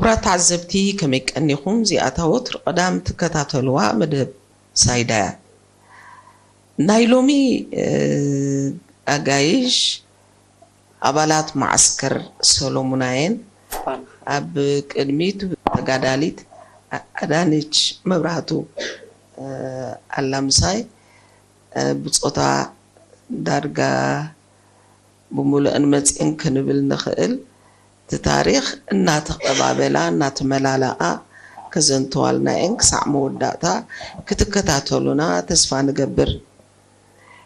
ክቡራት ተዓዘብቲ፣ ከመይ ቀኒኹም? እዚኣታ ወትሩ ቀዳም ትከታተልዋ መደብ ሳይዳ እያ። ናይ ሎሚ፣ እ፣ ኣጋይሽ ኣባላት መዓስከር ሰሎሙና እየን። ኣብ ቅድሚት ተጋዳሊት ኣዳነች መብራህቱ፣ እ፣ ኣላ ምሳይ። እ፣ ብጾታ ዳርጋ ብምሉእን መጺእን ክንብል ንኽእል። እቲ ታሪኽ እናተቐባበላ እናተመላለኣ ከዘንትዋልና እየን። ክሳዕ መወዳእታ ክትከታተሉና ተስፋ ንገብር።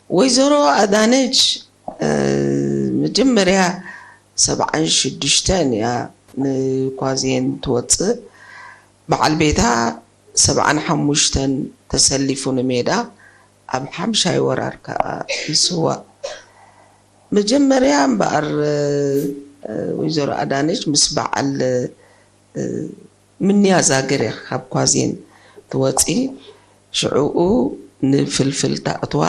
ወይዘሮ ኣዳነች፣ እ፣ መጀመርያ ሰብዓን ሽዱሽተን እያ ንኳዜን ትወፅእ። በዓል ቤታ ሰብዓን ሓሙሽተን ተሰሊፉ ንሜዳ፣ ኣብ ሓምሻይ ወራር ከዓ ይስዋእ። መጀመርያ እምበኣር፣ እ፣ ወይዘሮ ኣዳነች ምስ በዓል፣ እ፣ ምንያ ዛግር እያ ካብ ኳዜን ትወፂ። ሽዕኡ ንፍልፍል ተእትዋ።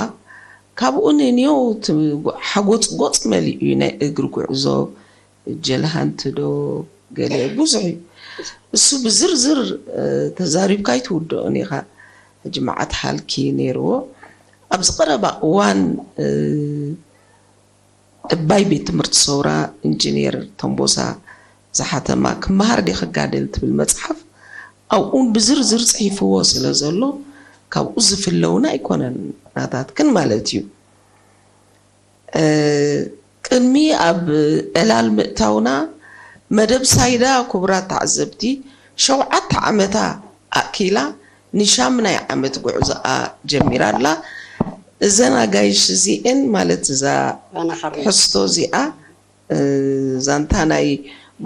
ካብኡ ንንየው ት-፣ ሓጎጽጎጽ መሊኡ እዩ ናይ እግሪ ጉዕዞ። ጀልሃንቲ ዶ ገለ ብዙሕ እዩ። እሱ ብዝርዝር፣ እ፣ ተዛሪብካ ኣይትውድኦን ኢኻ። ሕጂ መዓት ሃልኪ ነይርዎ። ኣብዚ ቀረባ እዋን፣ እ፣ እባይ ቤት ትምህርቲ ሰውራ ኢንጂነር ተንቦሳ ዝሓተማ ክመሃር ዲኺ ጋደል ትብል መጽሓፍ ኣብኡን ብዝርዝር ጽሒፍዎ ስለ ዘሎ ካብኡ ዝፍለውና ኣይኮነን ናታትክን ማለት እዩ። እ፣ ቅድሚ ኣብ ዕላል ምእታውና መደብ ሳይዳ ክቡራት ተዓዘብቲ ሸውዓተ ዓመታ ኣኪላ ንሻምናይ ዓመት ጉዕዞኣ ጀሚራ ኣላ። እዘን ኣጋይሽ እዚኤን ማለት እዛ ባና ሓርነት። ሕስቶ እዚኣ፣ እ፣ ዛንታ ናይ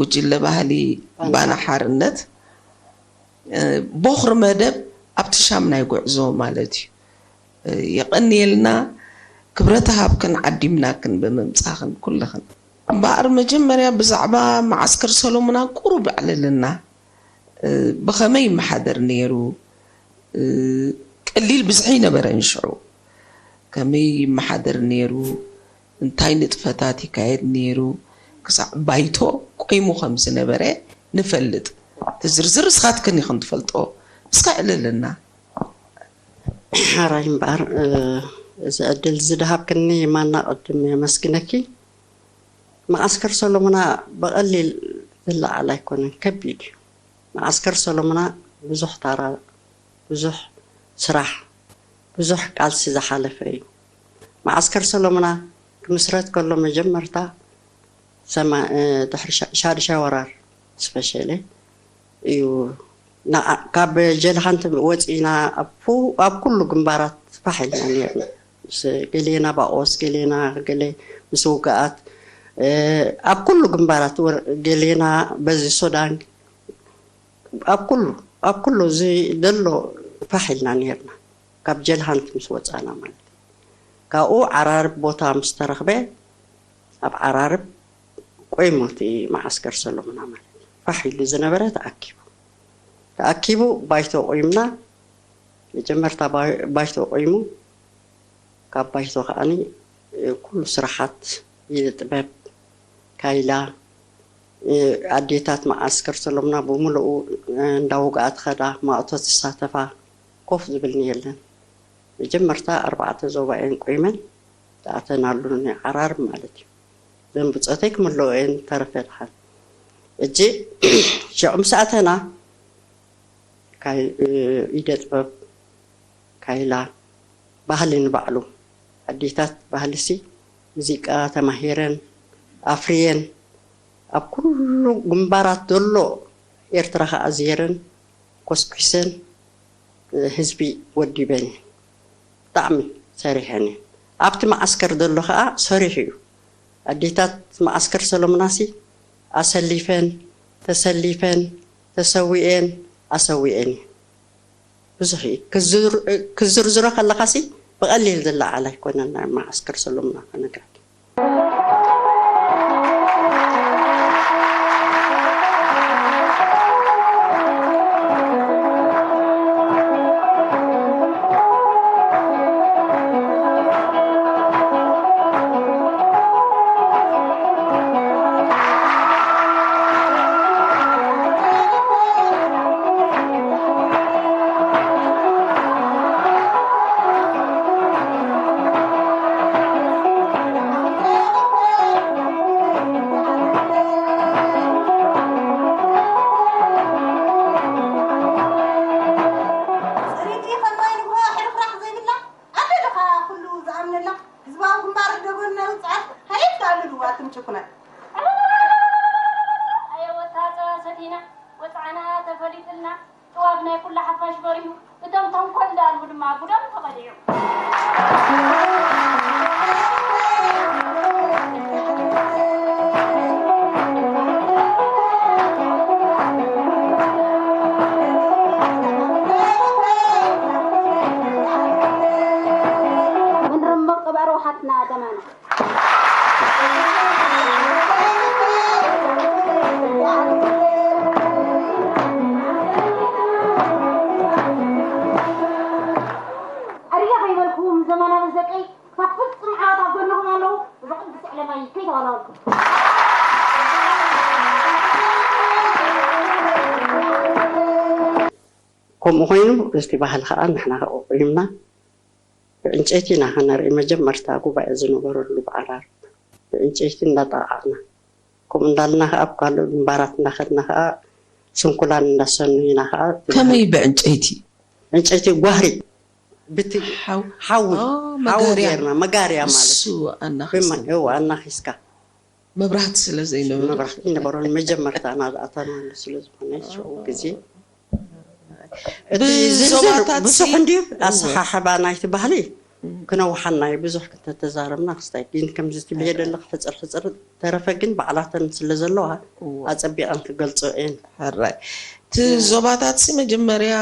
ጉጅለ ባህሊ ባና ባና ሓርነት፣ እ፣ ቦኽሪ መደብ ኣብቲ ሻምናይ ጉዕዞ ማለት እዩ። እ፣ የቐንየልና፣ ክብረት ሃብክን ዓዲምናክን ብምምጻኽን ኩልኽን። እምበኣር መጀመርያ ብዛዕባ መዓስከር ሰሎሙና ቁሩብ ኣዕልልና። እ፣ ብኸመይ ይመሓደር ነይሩ? እ፣ ቀሊል ብዝሒ ኣይነበረን ሽዑ። ከመይ ይመሓደር ነይሩ? እንታይ ንጥፈታት ይካየድ ነይሩ? ክሳዕ ባይቶ ቆይሙ ከም ዝነበረ ንፈልጥ። እቲ ዝርዝር ንስኻትክን ኢኽን ትፈልጦ። እስከ ኣዕልልና። ሕራይ እምበኣር፣ እ፣ እዚ ዕድል እዚ ድሃብክኒ ማና ቅድም የመስግነኪ። መዓስከር ሰሎሙና ብቐሊል ዝለዓል ኣይኮነን፣ ከቢድ እዩ። መዓስከር ሰሎሙና ብዙሕ ታራ፣ ብዙሕ ስራሕ፣ ብዙሕ ቃልሲ ዝሓለፈ እዩ። መዓስከር ሰሎሙና ክምስረት ከሎ መጀመርታ ሰማ-፣ እ፣ ድሕሪ ሻ-፣ ሻድሻይ ወራር ስፔሻሊ እዩ። ንዓ-፣ ካብ ጀልሃንቲ ወፂና ኣብ ፉ-፣ ኣብ ኩሉ ግንባራት ፋሕ ኢልና ነርና። ምስ ገሌና ባቆስ፣ ገሌና ገለ ምስ ውግኣት፣ እ፣ ኣብ ኩሉ ግንባራት ወር-፣ ገሌና በዚ ሱዳን፣ ኣብ ኩሉ፣ ኣብ ኩሉ እዚ ዘሎ ፋሕ ኢልና ነርና። ካብ ጀልሃንቲ ምስ ወፃና ማለት እዩ። ካብኡ ዓራርብ ቦታ ምስ ተረኽበ፣ ኣብ ዓራርብ ቆይሙ እቲ መዓስከር ሰሎሙና ማለት እዩ። ፋሕ ኢሉ ዝነበረ ተኣኪቡ። ተኣኪቡ ባይቶ ቆይምና። መጀመርታ ባይ-፣ ባይቶ ቆይሙ። ካብ ባይቶ ከዓኒ፣ እ፣ ኩሉ ስራሓት ኢደ ጥበብ፣ ካይላ፣ እ፣ ኣዴታት መዓስከር ሰሎሙና ብምሉኡ፣ እ፣ እንዳወግኣ ትኸዳ፣ ማእቶ ትሳተፋ፣ ኮፍ ዝብልን የለን። መጀመርታ ኣርባዕተ ዞባ እየን ቆይመን ዝኣተናሉ ናይ ዓራርብ ማለት እዩ። ዘን ብጾተይ ክምልኦ እየን ተረፈ ድሓን። እጂ ሽዑ ምስ ኣተና፣ ካይ-፣ እ፣ ኢደ ጥበብ፣ ካይላ፣ ባህሊ ንባዕሉ። ኣዴታት ባህልሲ ሙዚቃ ተማሂረን፣ ኣፍርየን፣ ኣብ ኩሉ ግንባራት ዘሎ ኤርትራ ከኣ ዜረን ኮስኲሰን፣ እ፣ ህዝቢ ወዲበን እየን። ብጣዕሚ ሰሪሐን እየን። ኣብቲ መዓስከር ዘሎ ከኣ ሰሪሑ እዩ። ኣዴታት መዓስከር ሰሎሙናሲ ኣሰሊፈን፣ ተሰሊፈን፣ ተሰዊኤን፣ ኣሰዊኤን እየን። ብዙሕ እዩ። ክዝር-፣ ክዝርዝሮ ከለኻሲ ብቐሊል ዝለዓል ኣይኮነን ናይ መዓስከር ሰሎሙና ክነግረኪ። ህዝባዊ ግንባር ደጎልና ውፅዓት ሃየት ኣልልዋ ትምጭኩና። ኣየ ወታ ፀባ ሰቲና ወፅዓና ተፈሊጥልና። ጥዋፍ ናይ ኩሉ ሓፋሽ በሪሁ፣ እቶም ተንኮል ዝኣልሙ ድማ ጉዶም ተቐሊዑ። ምንርምቕ እብ ኣርዋሓትና ደማና። ኣድያ ከይበልኩም ዘመናዊ ዘቀይ ካብ ፍጹም ዓወት ኣብ ጎንኹም ኣለዉ። ብቕዱስ ዕለማይ ከይተዋላወልኩም። ከምኡ ኮይኑ፣ እቲ ባህሊ ከዓ ንሕና ከዓ ቆይምና ብዕንጨይቲ ኢና ከነርኢ። መጀመርታ ጉባኤ ዝነበረሉ ብዓራር ብዕንጨይቲ እንዳጠቓዓና፣ ከምኡ እንዳልና ከዓ ኣብ ካልእ ግንባራት እንዳኸድና ከዓ ስንኩላን እንዳሰነይና ከዓ ከመይ ብዕንጨይቲ? ዕንጨይቲ ጓህሪ ብቲ ሓው- ሓዊ ኦ፣ ሓዊ መጋርያ። ጌርና፣ መጋርያ ማለት ንሱ እዩ። ኣናኺስና። ብማ- እዎ፣ ኣናኺስካ። መብራህቲ ስለ ዘይነበረ። መብራህቲ ነበሮ፣ መጀመርታ ናዝኣተናሉ ስለ ዝኾነ፣ ሽዑ ግዜ እቲ ዝርዝር ብዞባታት ብዙሕ ሲ- እንድዩ። እወ። ኣሰሓሕባ ናይቲ ባህሊ እም። ክነውሓና እዩ፣ ብዙሕ ከተተዛረብና ክስታይ። ግን ከምዚ ትብልዮ ዘለኺ ሕፅር ሕፅር ተረፈ፣ ግን ባዕላተን ስለ ዘለዋ እወ። ኣፀቢቐን ክገልፅኦ እየን። ሕራይ። እቲ ዞባታት ሲ መጀመርያ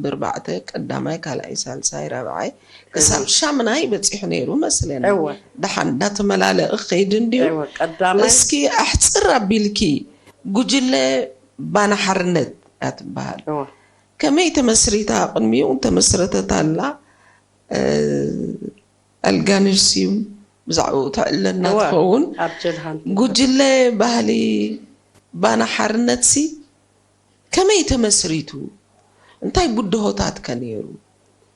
ብርባዕተ፣ ቀዳማይ፣ ካልኣይ፣ ሳልሳይ፣ ራብዓይ፣ ክሳብ እህ። ሻምናይ በጺሑ ነይሩ መስለኒ። እወ። ደሓን እንዳተመላለእ ክኸይድ እንድዩ። እወ፣ ቀዳማይ እስኪ ኣሕጽር ኣቢልኪ፣ ጉጅለ ባና ሓርነት እያ ትበሃል። እወ። ከመይ ተመስሪታ? ቅድሚኡ ተመስረተት ኣላ። እ፣ ኣልጋንሽ ስዩም ብዛዕባኡ ተዕለና እወ፣ ትኸውን። ኣብ ጀልሃን ጉጅለ ባህሊ ባና ሓርነት ሲ ከመይ ተመስሪቱ? እንታይ ብድሆታት ከ ነይሩ?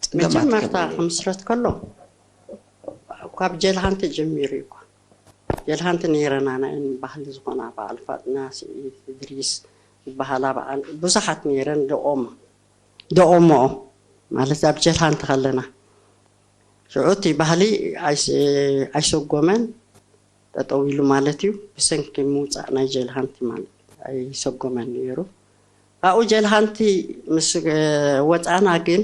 ጸገማት ከ መጀመርታ ነይሩ? ክምስረት ከሎ ካብ ጀልሃንቲ ጀሚሩ እዩ እኮ። ጀልሃንቲ ነይረና ናይ ባህሊ ዝኾና በዓል ፋጥና፣ ስዒድ፣ እድሪስ ዝበሃላ በዓል ብዙሓት ነይረን። ደኦሞ፣ ደኦሞ ማለት ኣብ ጀልሃንቲ ከለና ሽዑ እቲ ባህሊ ኣይስ-፣ ኣይሰጎመን። ጠጠው ኢሉ ማለት እዩ። ብሰንኪ ምውፃእ ናይ ጀልሃንቲ ማለት ኣይሰጎመን ነይሩ። ካብኡ ጀልሃንቲ ምስ፣ እ፣ ወፃና ግን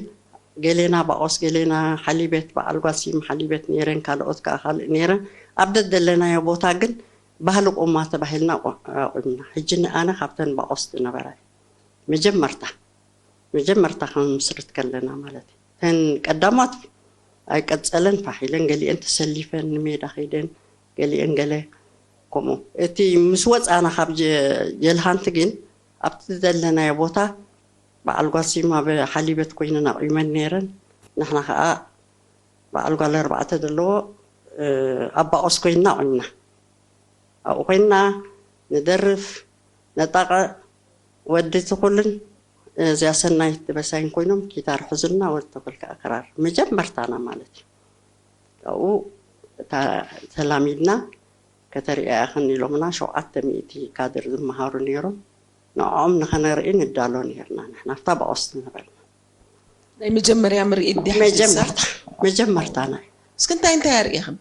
ገሌና ባኦስ፣ ገሌና ሓሊበት፣ በዓል ጓልሲም ሓሊበት ነይረን፣ ካልኦት ከዓ ካልእ ነይረን። ኣብ ደደለናዮ ቦታ ግን ባህሊ ቆማ ተባሂልና ቆ-፣ ኣቑምና። ሕጂ ንኣነ ካብተን ባኦስ ዝነበራ እዩ። መጀመርታ፣ መጀመርታ ከም ምስርት ከለና ማለት እዩ። እተን ቀዳሞት ኣይቀጸለን፣ ፋሕ ኢለን፣ ገሊአን ተሰሊፈን ንሜዳ ከይደን፣ ገሊአን ገለ ከምኡ። እቲ ምስ ወጻና ካብ ጀ-፣ ጀልሃንቲ ግን ኣብቲ ዘለናዮ ቦታ በዓል ጓልሲም ኣብ ሓሊበት ኮይነን ኣቑመን ነይረን። ንሕና ኸኣ በዓል ጓል ኣርባዕተ ዘለዎ፣ እ፣ ኣብ ባኦስ ኮይንና ኣቑምና። ኣብኡ ኮይንና ንደርፍ፣ ነጣቕዕ፣ ወዲ ትኹልን እዚኣ ሰናይት በሳይን ኮይኖም ጊታር ሕዙልና፣ ወዲ ተኹል ከዓ ክራር። መጀመርታና ማለት እዩ። ካብኡ እታ ተላሚድና ከተርእያ ኢኽን ኢሎምና፣ ሸውዓተ ሚእቲ ካድር ዝመሃሩ ነይሮም። ንዕኦም ንኸነርኢ ንዳሎ ነይርና ንሕና፣ ኣብታ ባኦስ ዝነበርና። ናይ መጀመርያ ምርኢት ድያ ሓሲሳ? መጀመርታ፣ መጀመርታና እዩ። እስኪ እንታይ እንታይ ኣርእኽን?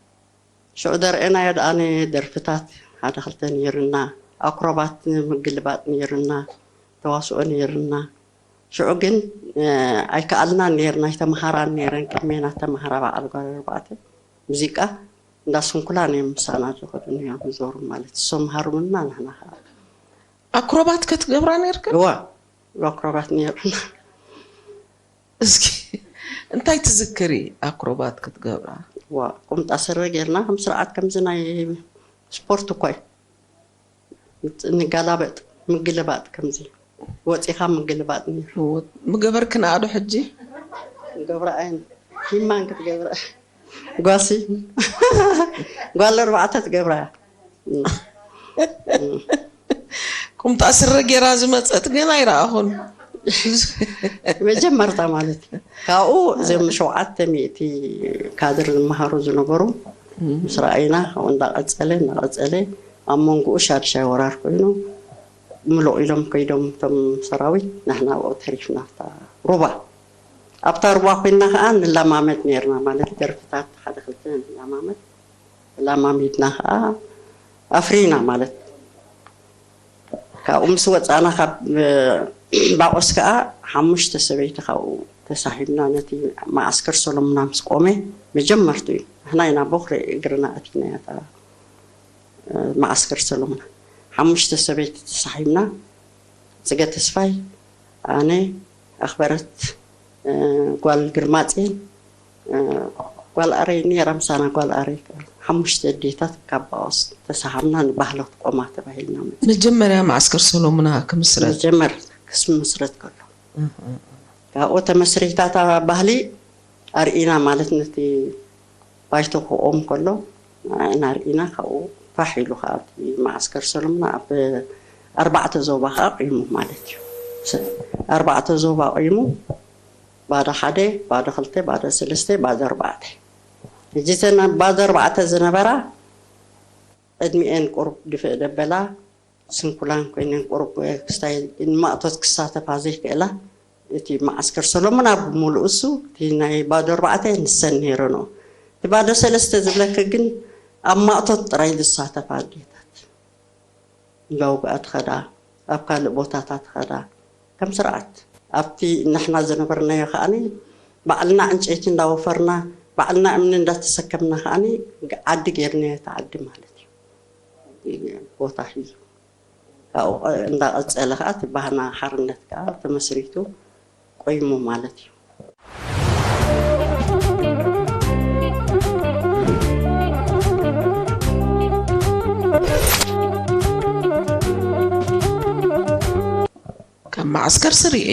ሽዑ ዘርእናዮ ደኣ ደርፍታት ሓደ ክልተ ነይሩና፣ ኣክሮባት ምግልባጥ ነይሩና፣ ተዋስኦ ነይሩና። ሽዑ ግን፣ እ፣ ኣይከኣልናን ነይርና፣ ኣይተምሃራን ነይረን ቅድሜና ተምሃራ በዓል ጓል ኣርባዕተ ሙዚቃ እንዳ ስንኩላን እዮም ምሳና ዝኸዱ ነይሮም ዝዞሩ ማለት እዩ። እሶም ሃሩምና ንሕና ኸዓ። ኣክሮባት ከ ትገብራ ነይርክን? እዋ፣ ኣክሮባት ነይሩና። እስኪ እንታይ ትዝክሪ ኣክሮባት ክትገብራ? ዋ፣ ቁምጣ ስረ ጌርና ከም ስርዓት ከምዚ ናይ ስፖርት እኮ እዩ። ንጋላበጥ፣ ምግልባጥ ከምዚ ወፂኻ ምግልባጥ ነይሩ። ምገበርክን ኣዶ ሕጂ? ገብረ ኣይን ሂማን ክትገብረ ጓሲ ጓል ኣርባዕተ ትገብራ እያ። ቁምጣ ስረ ጌራ ዝመጸት ግን ኣይረኣኹን። መጀመርታ ማለት እዩ። ካብኡ እዞም ሸውዓተ ሚእቲ ካድር ዝመሃሩ ዝነበሩ ምስ ረኣይና፣ ካብኡ እንዳቐጸለ፣ እንዳቐጸለ፣ ኣብ መንጎኡ ሻድሻይ ወራር ኮይኑ፣ ምሉቕ ኢሎም ከይዶም እቶም ሰራዊት፣ ንሕና ኣብኡ ተሪፍና፣ ኣብታ ሩባ። ኣብታ ሩባ ኮይና ከዓ ንላማመድ ነርና፣ ማለት ደርፍታት ሓደ ክልተ ንላማመድ። ላማሚድና ከዓ ኣፍሪና ማለት። ካብኡ ምስ ወፃና ካብ ባቆስ ከዓ ሓሙሽተ ሰበይቲ ካብኡ ተሳሂብና ነቲ ማዓስከር ሰሎምና ምስ ቆመ መጀመርቱ እዩ። ንሕና ኢና ቦክሪ እግርና ኣቲና እታ ማዓስከር ሰሎምና ሓሙሽተ ሰበይቲ ተሳሂብና፣ ፅገ ተስፋይ፣ ኣነ፣ ኣኽበረት፣ ጓል ግርማፅን፣ ጓል ኣረይ ነራ ምሳና፣ ጓል ኣረይ፣ ሓሙሽተ ኣዴታት ካብ ባኦስ ተሳሃምና ንባህሎት ቆማ ተባሂልና መፅና። መጀመርያ ማዓስከር ሰሎሙና ክምስረት መጀመር ክስምስረት ከሎ ካብኡ ተመስሪታ እታ ባህሊ ኣርኢና ማለት ነቲ ባይቶ ክቆም ከሎ ንዓና ኣርኢና ካብኡ ፋሕ ኢሉ ከዓ እቲ ማዓስከር ሰሎሙና ኣብ ኣርባዕተ ዞባ ከዓ ቂሙ ማለት እዩ። ኣርባዕተ ዞባ ቂሙ ባዶ ሓደ፣ ባዶ ክልተ፣ ባዶ ሰለስተ፣ ባዶ ኣርባዕተ። ሕጂ እተን ኣብ ባዶ ኣርባዕተ ዝነበራ ዕድሚኤን ቁሩብ ድፍእ ደበላ ስንኩላን ኮይነን ቁሩብ ክስታይ ንማእቶት ክሳተፋ ዘይክእላ እቲ ማዓስከር ሰሎሞን ኣብ ሙሉእ እሱ እቲ ናይ ባዶ ኣርባዕተ ንሰን ነይረንኦ። እቲ ባዶ ሰለስተ ዝብለክ ግን ኣብ ማእቶት ጥራይ ዝሳተፋ ኣዴታት እንዳውግኣ ትኸዳ ኣብ ካልእ ቦታታት ትኸዳ ከም ስርዓት ኣብቲ ንሕና ዝነበርናዮ ከዓኒ ባዕልና ዕንጨይቲ እንዳወፈርና ባዕልና እምኒ እንዳተሰከምና ከዓኒ ዓዲ ገይርናዮ እቲ ዓዲ ማለት እዩ። ቦታ ሒዙ ካብኡ እንዳቐፀለ ከዓ እቲ ባህና ሓርነት ከዓ ተመስሪቱ ቆይሙ ማለት እዩ። ካብ ማዓስከር ስሪኤ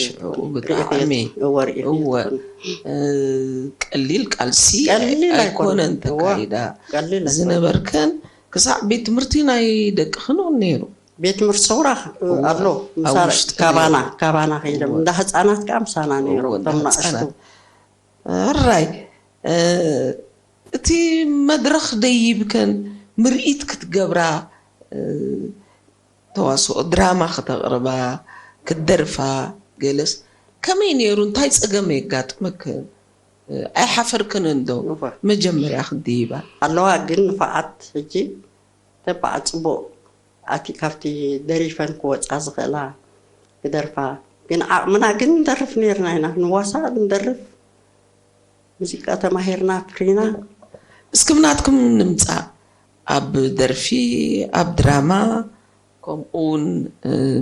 ሽዑ ብጣዕሚ እወ ቀሊል ቃልሲ ኣይኮነን ተካይዳ ዝነበርከን ክሳዕ ቤት ትምህርቲ ናይ ደቅኽን እውን ነይሩ። ቤት ትምህርቲ ሰውራ ኣሎ። ካባና ካባና ከይዶም እንዳ ህፃናት ከዓ ምሳና ነይሮም። እቶም ናእሽቱ ሕራይ እቲ መድረኽ ደይብከን ምርኢት ክትገብራ፣ ተዋስኦ ድራማ ክተቕርባ፣ ክትደርፋ፣ ገለስ ከመይ ነይሩ? እንታይ ፀገም የጋጥመክን? ኣይሓፈርክንን ዶ? መጀመርያ ክትድይባ ኣለዋ። ግን ንፉዓት ሕጂ ተባዕ ፅቡቕ ኣቲ ካብቲ ደሪፈን ክወፃ ዝኽእላ ክደርፋ ግን ዓቕምና ግን ንደርፍ ነይርና ኢና። ክንዋሳእ ንደርፍ ሙዚቃ ተማሂርና ፍሪና። እስኪ ብናትኩም ንምፃእ ኣብ ደርፊ ኣብ ድራማ ከምኡ እውን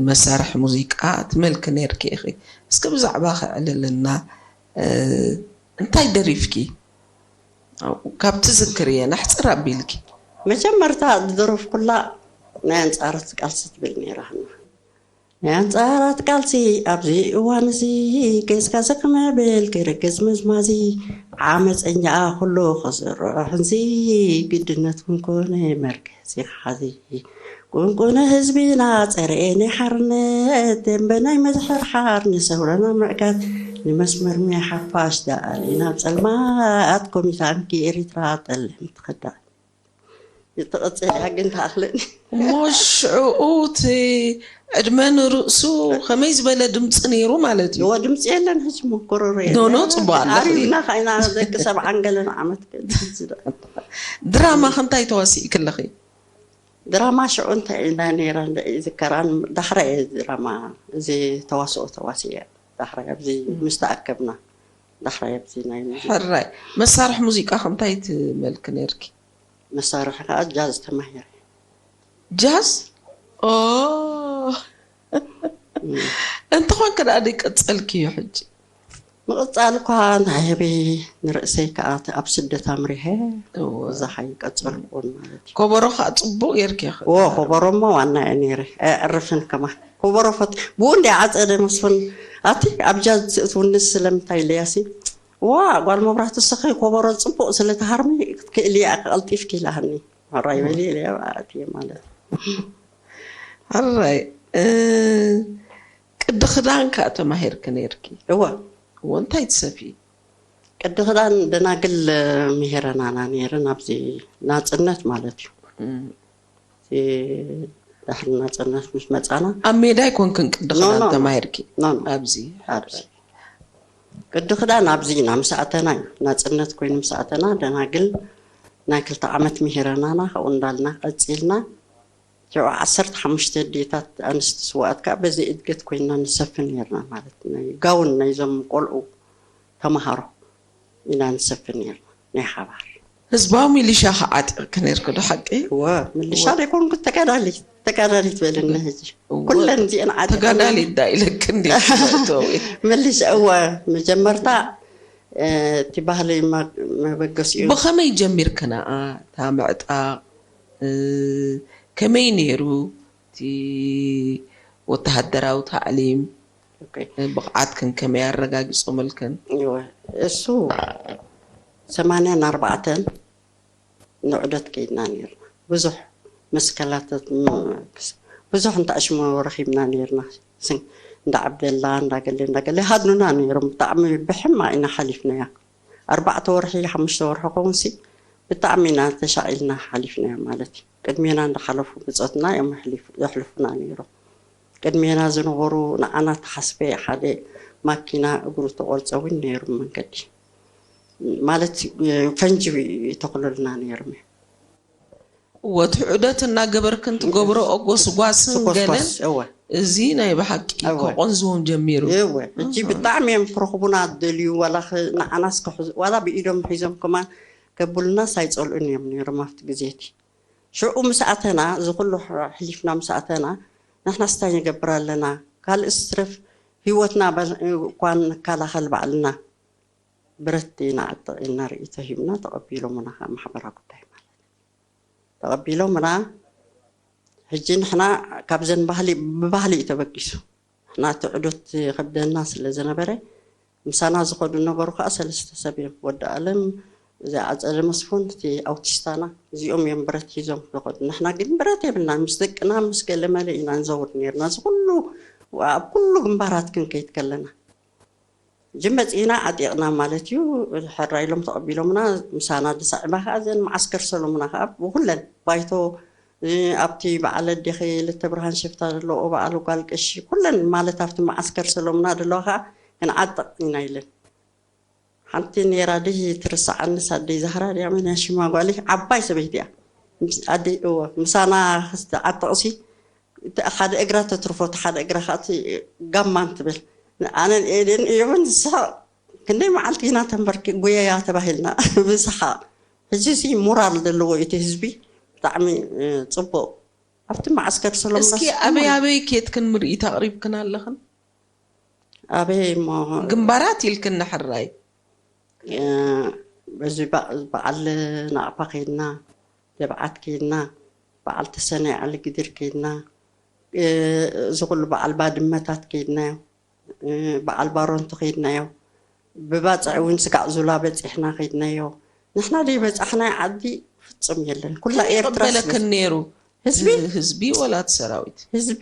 መሳርሒ ሙዚቃ ትመልኪ ነይርኪ ኢኺ። እስኪ ብዛዕባ ከዕልልና እንታይ ደሪፍኪ? ካብ ትዝክርየን ኣሕፅር ኣቢልኪ። መጀመርታ ዝደረፍኩላ ናይ ኣንፃረት ቃልሲ ትብል ነይራ። ናይ ኣንፃራት ቃልሲ ኣብዚ እዋን እዚ ጌዝካ ዝኽመብል ክርግዝ ምዝማዚ ዓመፀኛ ኩሉ ክስርዖ ሕንዚ ግድነት እውን ኮነ መርገፂ ክሓዚ ቁንቁነ ህዝቢና ፀርኤ ናይ ሓርነት ደንበ ናይ ምዝሕርሓር ንሰውረና ምዕጋት ንመስመር ናይ ሓፋሽ ደኣ ናብ ፀልማት ኮሚታንኪ ኤሪትራ ጠልም ትኸዳ ይትቕፅል እያ ግን ተኣኽልን እሞ ሽዑኡ እቲ ዕድመ ንርእሱ ከመይ ዝበለ ድምፂ ነይሩ ማለት እዩ? እዎ ድምፂ የለን ሕጂ መኮረሮ ኖ ኖ የለን። ፅቡቅ ኣለኺ። ኣሪብና ኸኢና ደቂ ሰብዓን ገለን ዓመት ግን ዝደ- ድራማ ከ እንታይ ተዋሲእኪ ኣለኺ? ድራማ ሽዑ እንታይ ኢላ ነይራ እንደ ይዝከራን ዳሕራ እየ ድራማ እዚ ተዋስኦ ተዋሲአ ዳሕራ ኣብዚ ምስ ተኣከብና ዳሕራ ኣብዚ ናይ ሙዚቃ ሕራይ መሳርሒ ሙዚቃ ከ እንታይ ትመልኪ ነይርኪ? መሳርሒ ከዓ ጃዝ ተማሂረ። ጃዝ ኦ እንተኾንኪ ደኣ ደይቀጸልክዮ ሕጂ? ምቕጻል እኳ ናይ ኣበይ ንርእሰይ ከዓ እቲ ኣብ ስደት ኣምሪሐ እወ። እዛ ከይቀጸልኩን ማለት እዩ። ከበሮ ከዓ ጽቡቕ ጌርኪ ኢኺ። እወ ከበሮ እሞ ዋና እየ ነይረ። ኣየዕርፍን ከማን። ከበሮ ፈት ብኡ እንደ ዓጸደ መስፍን ኣቲ ኣብ ጃዝ ትእትውኒ ስለምንታይ ኢለያሲ ዋ ጓል መብራህቲ እስኺ ኮበሮ ጽቡቕ ስለ ትሃርሚ ክትክእሊ እያ ቀልጢፍኪ ኢላሃኒ። ሕራይ በሊ ኢለያ ኣእትየ ማለት። ሕራይ እ፣ ቅዲ ክዳን ከኣ ተማሂርኪ ነይርኪ? እወ። እወ እንታይ ትሰፍዪ? ቅዲ ክዳን ደናግል ምሄረናና ነይረን ኣብዚ ናጽነት ማለት እዩ። እም። እቲ ድሕሪ ናጽነት ምስ መጻና ኣብ ሜዳ ኣይኮንክን ቅዲ ኖ፣ ክዳን ኖ፣ ኖ። ተማሂርኪ? ኖ፣ ኖ። ኣብዚ ኣብዚ። ቅዲ ክዳን ኣብዚ ኢና ምስ ኣተና እዩ። ናጽነት ኮይኑ ምስ ኣተና ደናግል ናይ ክልተ ዓመት ምሂረናና፣ ካብኡ እንዳልና ቀጺልና። ሽዑ ዓሰርተ ሓሙሽተ ኣዴታት ኣንስቲ ስውኣት ከኣ በዚ እድገት ኮይንና ንሰፊ ነይርና። ማለት ናይ ጋውን ናይዞም ቆልዑ ተምሃሮ ኢና ንሰፊ ነይርና ናይ ሓባር። ህዝባዊ ሚሊሻ ከዓጢቕኪ ነይርኪ ዶ ሓቂ? እወ፣ ምልሻ ዘይኮንኩ ተጋዳሊት፣ ተጋዳሊት በልኒ ሕጂ። እወ፣ ኩለን እዚአን ዓጢቐኒ። ተጋዳሊት ዳ ኢለኪ እንዲ መእተዊ። ምልሻ፣ እወ፣ መጀመርታ እቲ ባህሊ መበገሲኡ። ብኸመይ ጀሚርክናኣ እታ ምዕጣቕ? ከመይ ነይሩ እቲ ወተሃደራዊ ታዕሊም? ብቕዓትክን ከመይ ኣረጋጊጾምልክን? እሱ ሰማንያን ኣርባዕተን ንዑደት ከይድና ነይርና። ብዙሕ መስከላተት ብዙሕ እንተኣሽሙ ረኺብና ነይርና። እንዳ ዓብደላ እንዳገለ እንዳገለ ሃድኑና ነይሮም። ብጣዕሚ ብሕማ ኢና ሓሊፍናያ። ኣርባዕተ ወርሒ ሓሙሽተ ወርሒ ከውንሲ ብጣዕሚ ኢና ተሻቒልና ሓሊፍናያ ማለት እዩ። ቅድሜና እንዳሓለፉ ብፆትና እዮም የሕልፉና ነይሮም። ቅድሜና ዝነበሩ ንዓና ተሓስበ ሓደ ማኪና እግሩ ተቆርፀ እውን ነይሩ መንገዲ ማለት ፈንጂ ይተክሉልና ነይሮም። እወ እቲ ዑደት እናገበርክን ትገብሮ ኦጎስጓስን ገለን እዚ ናይ ብሓቂ ከቆንዝዎም ጀሚሩ። እወ ሕጂ ብጣዕሚ እዮም ክረኽቡና ዝደልዩ ዋላ ንዓናስ ዋላ ብኢዶም ሒዞም ከማን ከብሉናስ ኣይፀልኡን እዮም ነይሮም ኣብቲ ግዜ እቲ። ሽዑ ምስ ኣተና እዚ ኩሉ ሕሊፍና ምስ ኣተና ንሕናስ እንታይ ንገብር ኣለና ካልእስ ትረፍ ህይወትና እኳ ንከላኸል ባዕልና ብረት ኢና ዕጥቕ ኢልና ርእይቶ ሂብና ተቐቢሎምና ከዓ ማሕበራዊ ጉዳይ ማለት ተቐቢሎምና ሕጂ ንሕና ካብዘን ባህሊ ብባህሊ እዩ ተበጊሱ ንሕና እቲ ዕዶት ከብደና ስለ ዝነበረ ምሳና ዝኸዱ ነበሩ ከዓ ሰለስተ ሰብ እዮም። ወዲ ኣለም፣ እዚ ኣፀደ መስፉን፣ እቲ ኣውቲስታና እዚኦም እዮም ብረት ሒዞም ዝኸዱ። ንሕና ግን ብረት የብልና ምስ ደቅና ምስ ገለመለ ኢና ንዘውር ነርና። እዚ ኩሉ ኣብ ኩሉ ግንባራት ክንከይድ ከለና ጅመፂና ዓጢቕና ማለት እዩ። ሕራ ኢሎም ተቐቢሎምና ምሳና ድሳዕባ ከዓ ዘን መዓስከር ሰሎምና ከዓ ብኩለን ባይቶ ኣብቲ በዓል ኣዴኺ ልተ ብርሃን ሽፍታ ዘለዎ በዓል ጓል ቀሺ ኩለን ማለት ኣብቲ መዓስከር ሰሎምና ዘለዋ ከዓ ክንዓጥቕ ኢና ኢለን። ሓንቲ ነይራ ድይ ትርስዓኒ ሳደይ ዛህራ ድያ መን ሽማ ጓሊ ዓባይ ሰበይቲ እያ። ኣደይ እወ ምሳና ክስትዓጥቕሲ ሓደ እግራ ተትርፎ እቲ ሓደ እግራ ከዓ ጋማን ትብል ኣነን ኤደን እዮምን ዝስሕቕ ክንደይ መዓልቲ ኢና ተንበርኪ ጉየያ ተባሂልና ብስሓቕ ሕጂ ሲ ሞራል ዘለዎ እቲ ህዝቢ ብጣዕሚ ፅቡቕ ኣብቲ መዓስከር ሰሎምና እስኪ ኣበይ ኣበይ ኬድክን ምርኢት ኣቕሪብክን ኣለኽን? ኣበይ እሞ ግንባራት ኢልክን ንሕራይ በዚ በዓል ናቕፋ ከይድና ደብዓት ከይድና በዓል ተሰነይ ዓሊ ግድር ከይድና እዚ ኩሉ በዓል ባድመታት ከይድናዮ በዓል ባሮንቱ ከይድናዮ ብባፅዕ እውን ስጋዕ ዙላ በፂሕና ከይድናዮ ንሕና ደይ በፃሕናይ ዓዲ ፍፁም የለን ኩላ ኤርትራ በለክን ነይሩ ህዝቢ ህዝቢ ወላት ሰራዊት ህዝቢ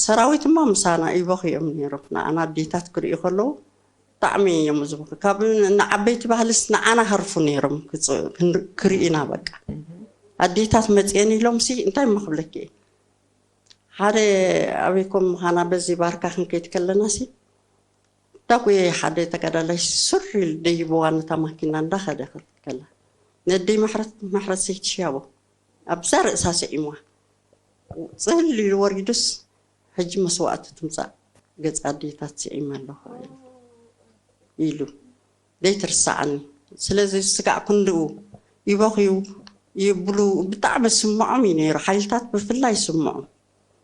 ሰራዊት እማ ምሳና ይበኽዮም ነይሮም ንኣና ኣዴታት ክርእዩ ከለዉ ብጣዕሚ እዮም ዝብኹ ካብ ንዓበይቲ ባህልስ ንዓና ሃርፉ ነይሮም ክርእዩና በቃ ኣዴታት መፅየን ኢሎም ሲ እንታይ መክብለኪ ሓደ ኣበይኮም ምዃና በዚ ባርካ ክንከይድ ከለና ሲ እታ ጉየ ሓደ ተጋዳላይ ሱር ኢሉ ደይበዋ ነታ ማኪና እንዳኸደ ከላ ነደይ መሕረት መሕረት ዘይትሽያቦ ኣብዛ ርእሳ ስዒምዋ ፅል ኢሉ ወሪዱስ ሕጂ መስዋእቲ ትምፃእ ገፃ ኣዴታት ስዒመ ኣለኹ ኢሉ ዘይትርሳዓኒ ስለዚ ስጋዕ ክንድኡ ይበኽዩ ይብሉ ብጣዕሚ ስምዖም እዩ ነይሩ ሓይልታት ብፍላይ ስምዖም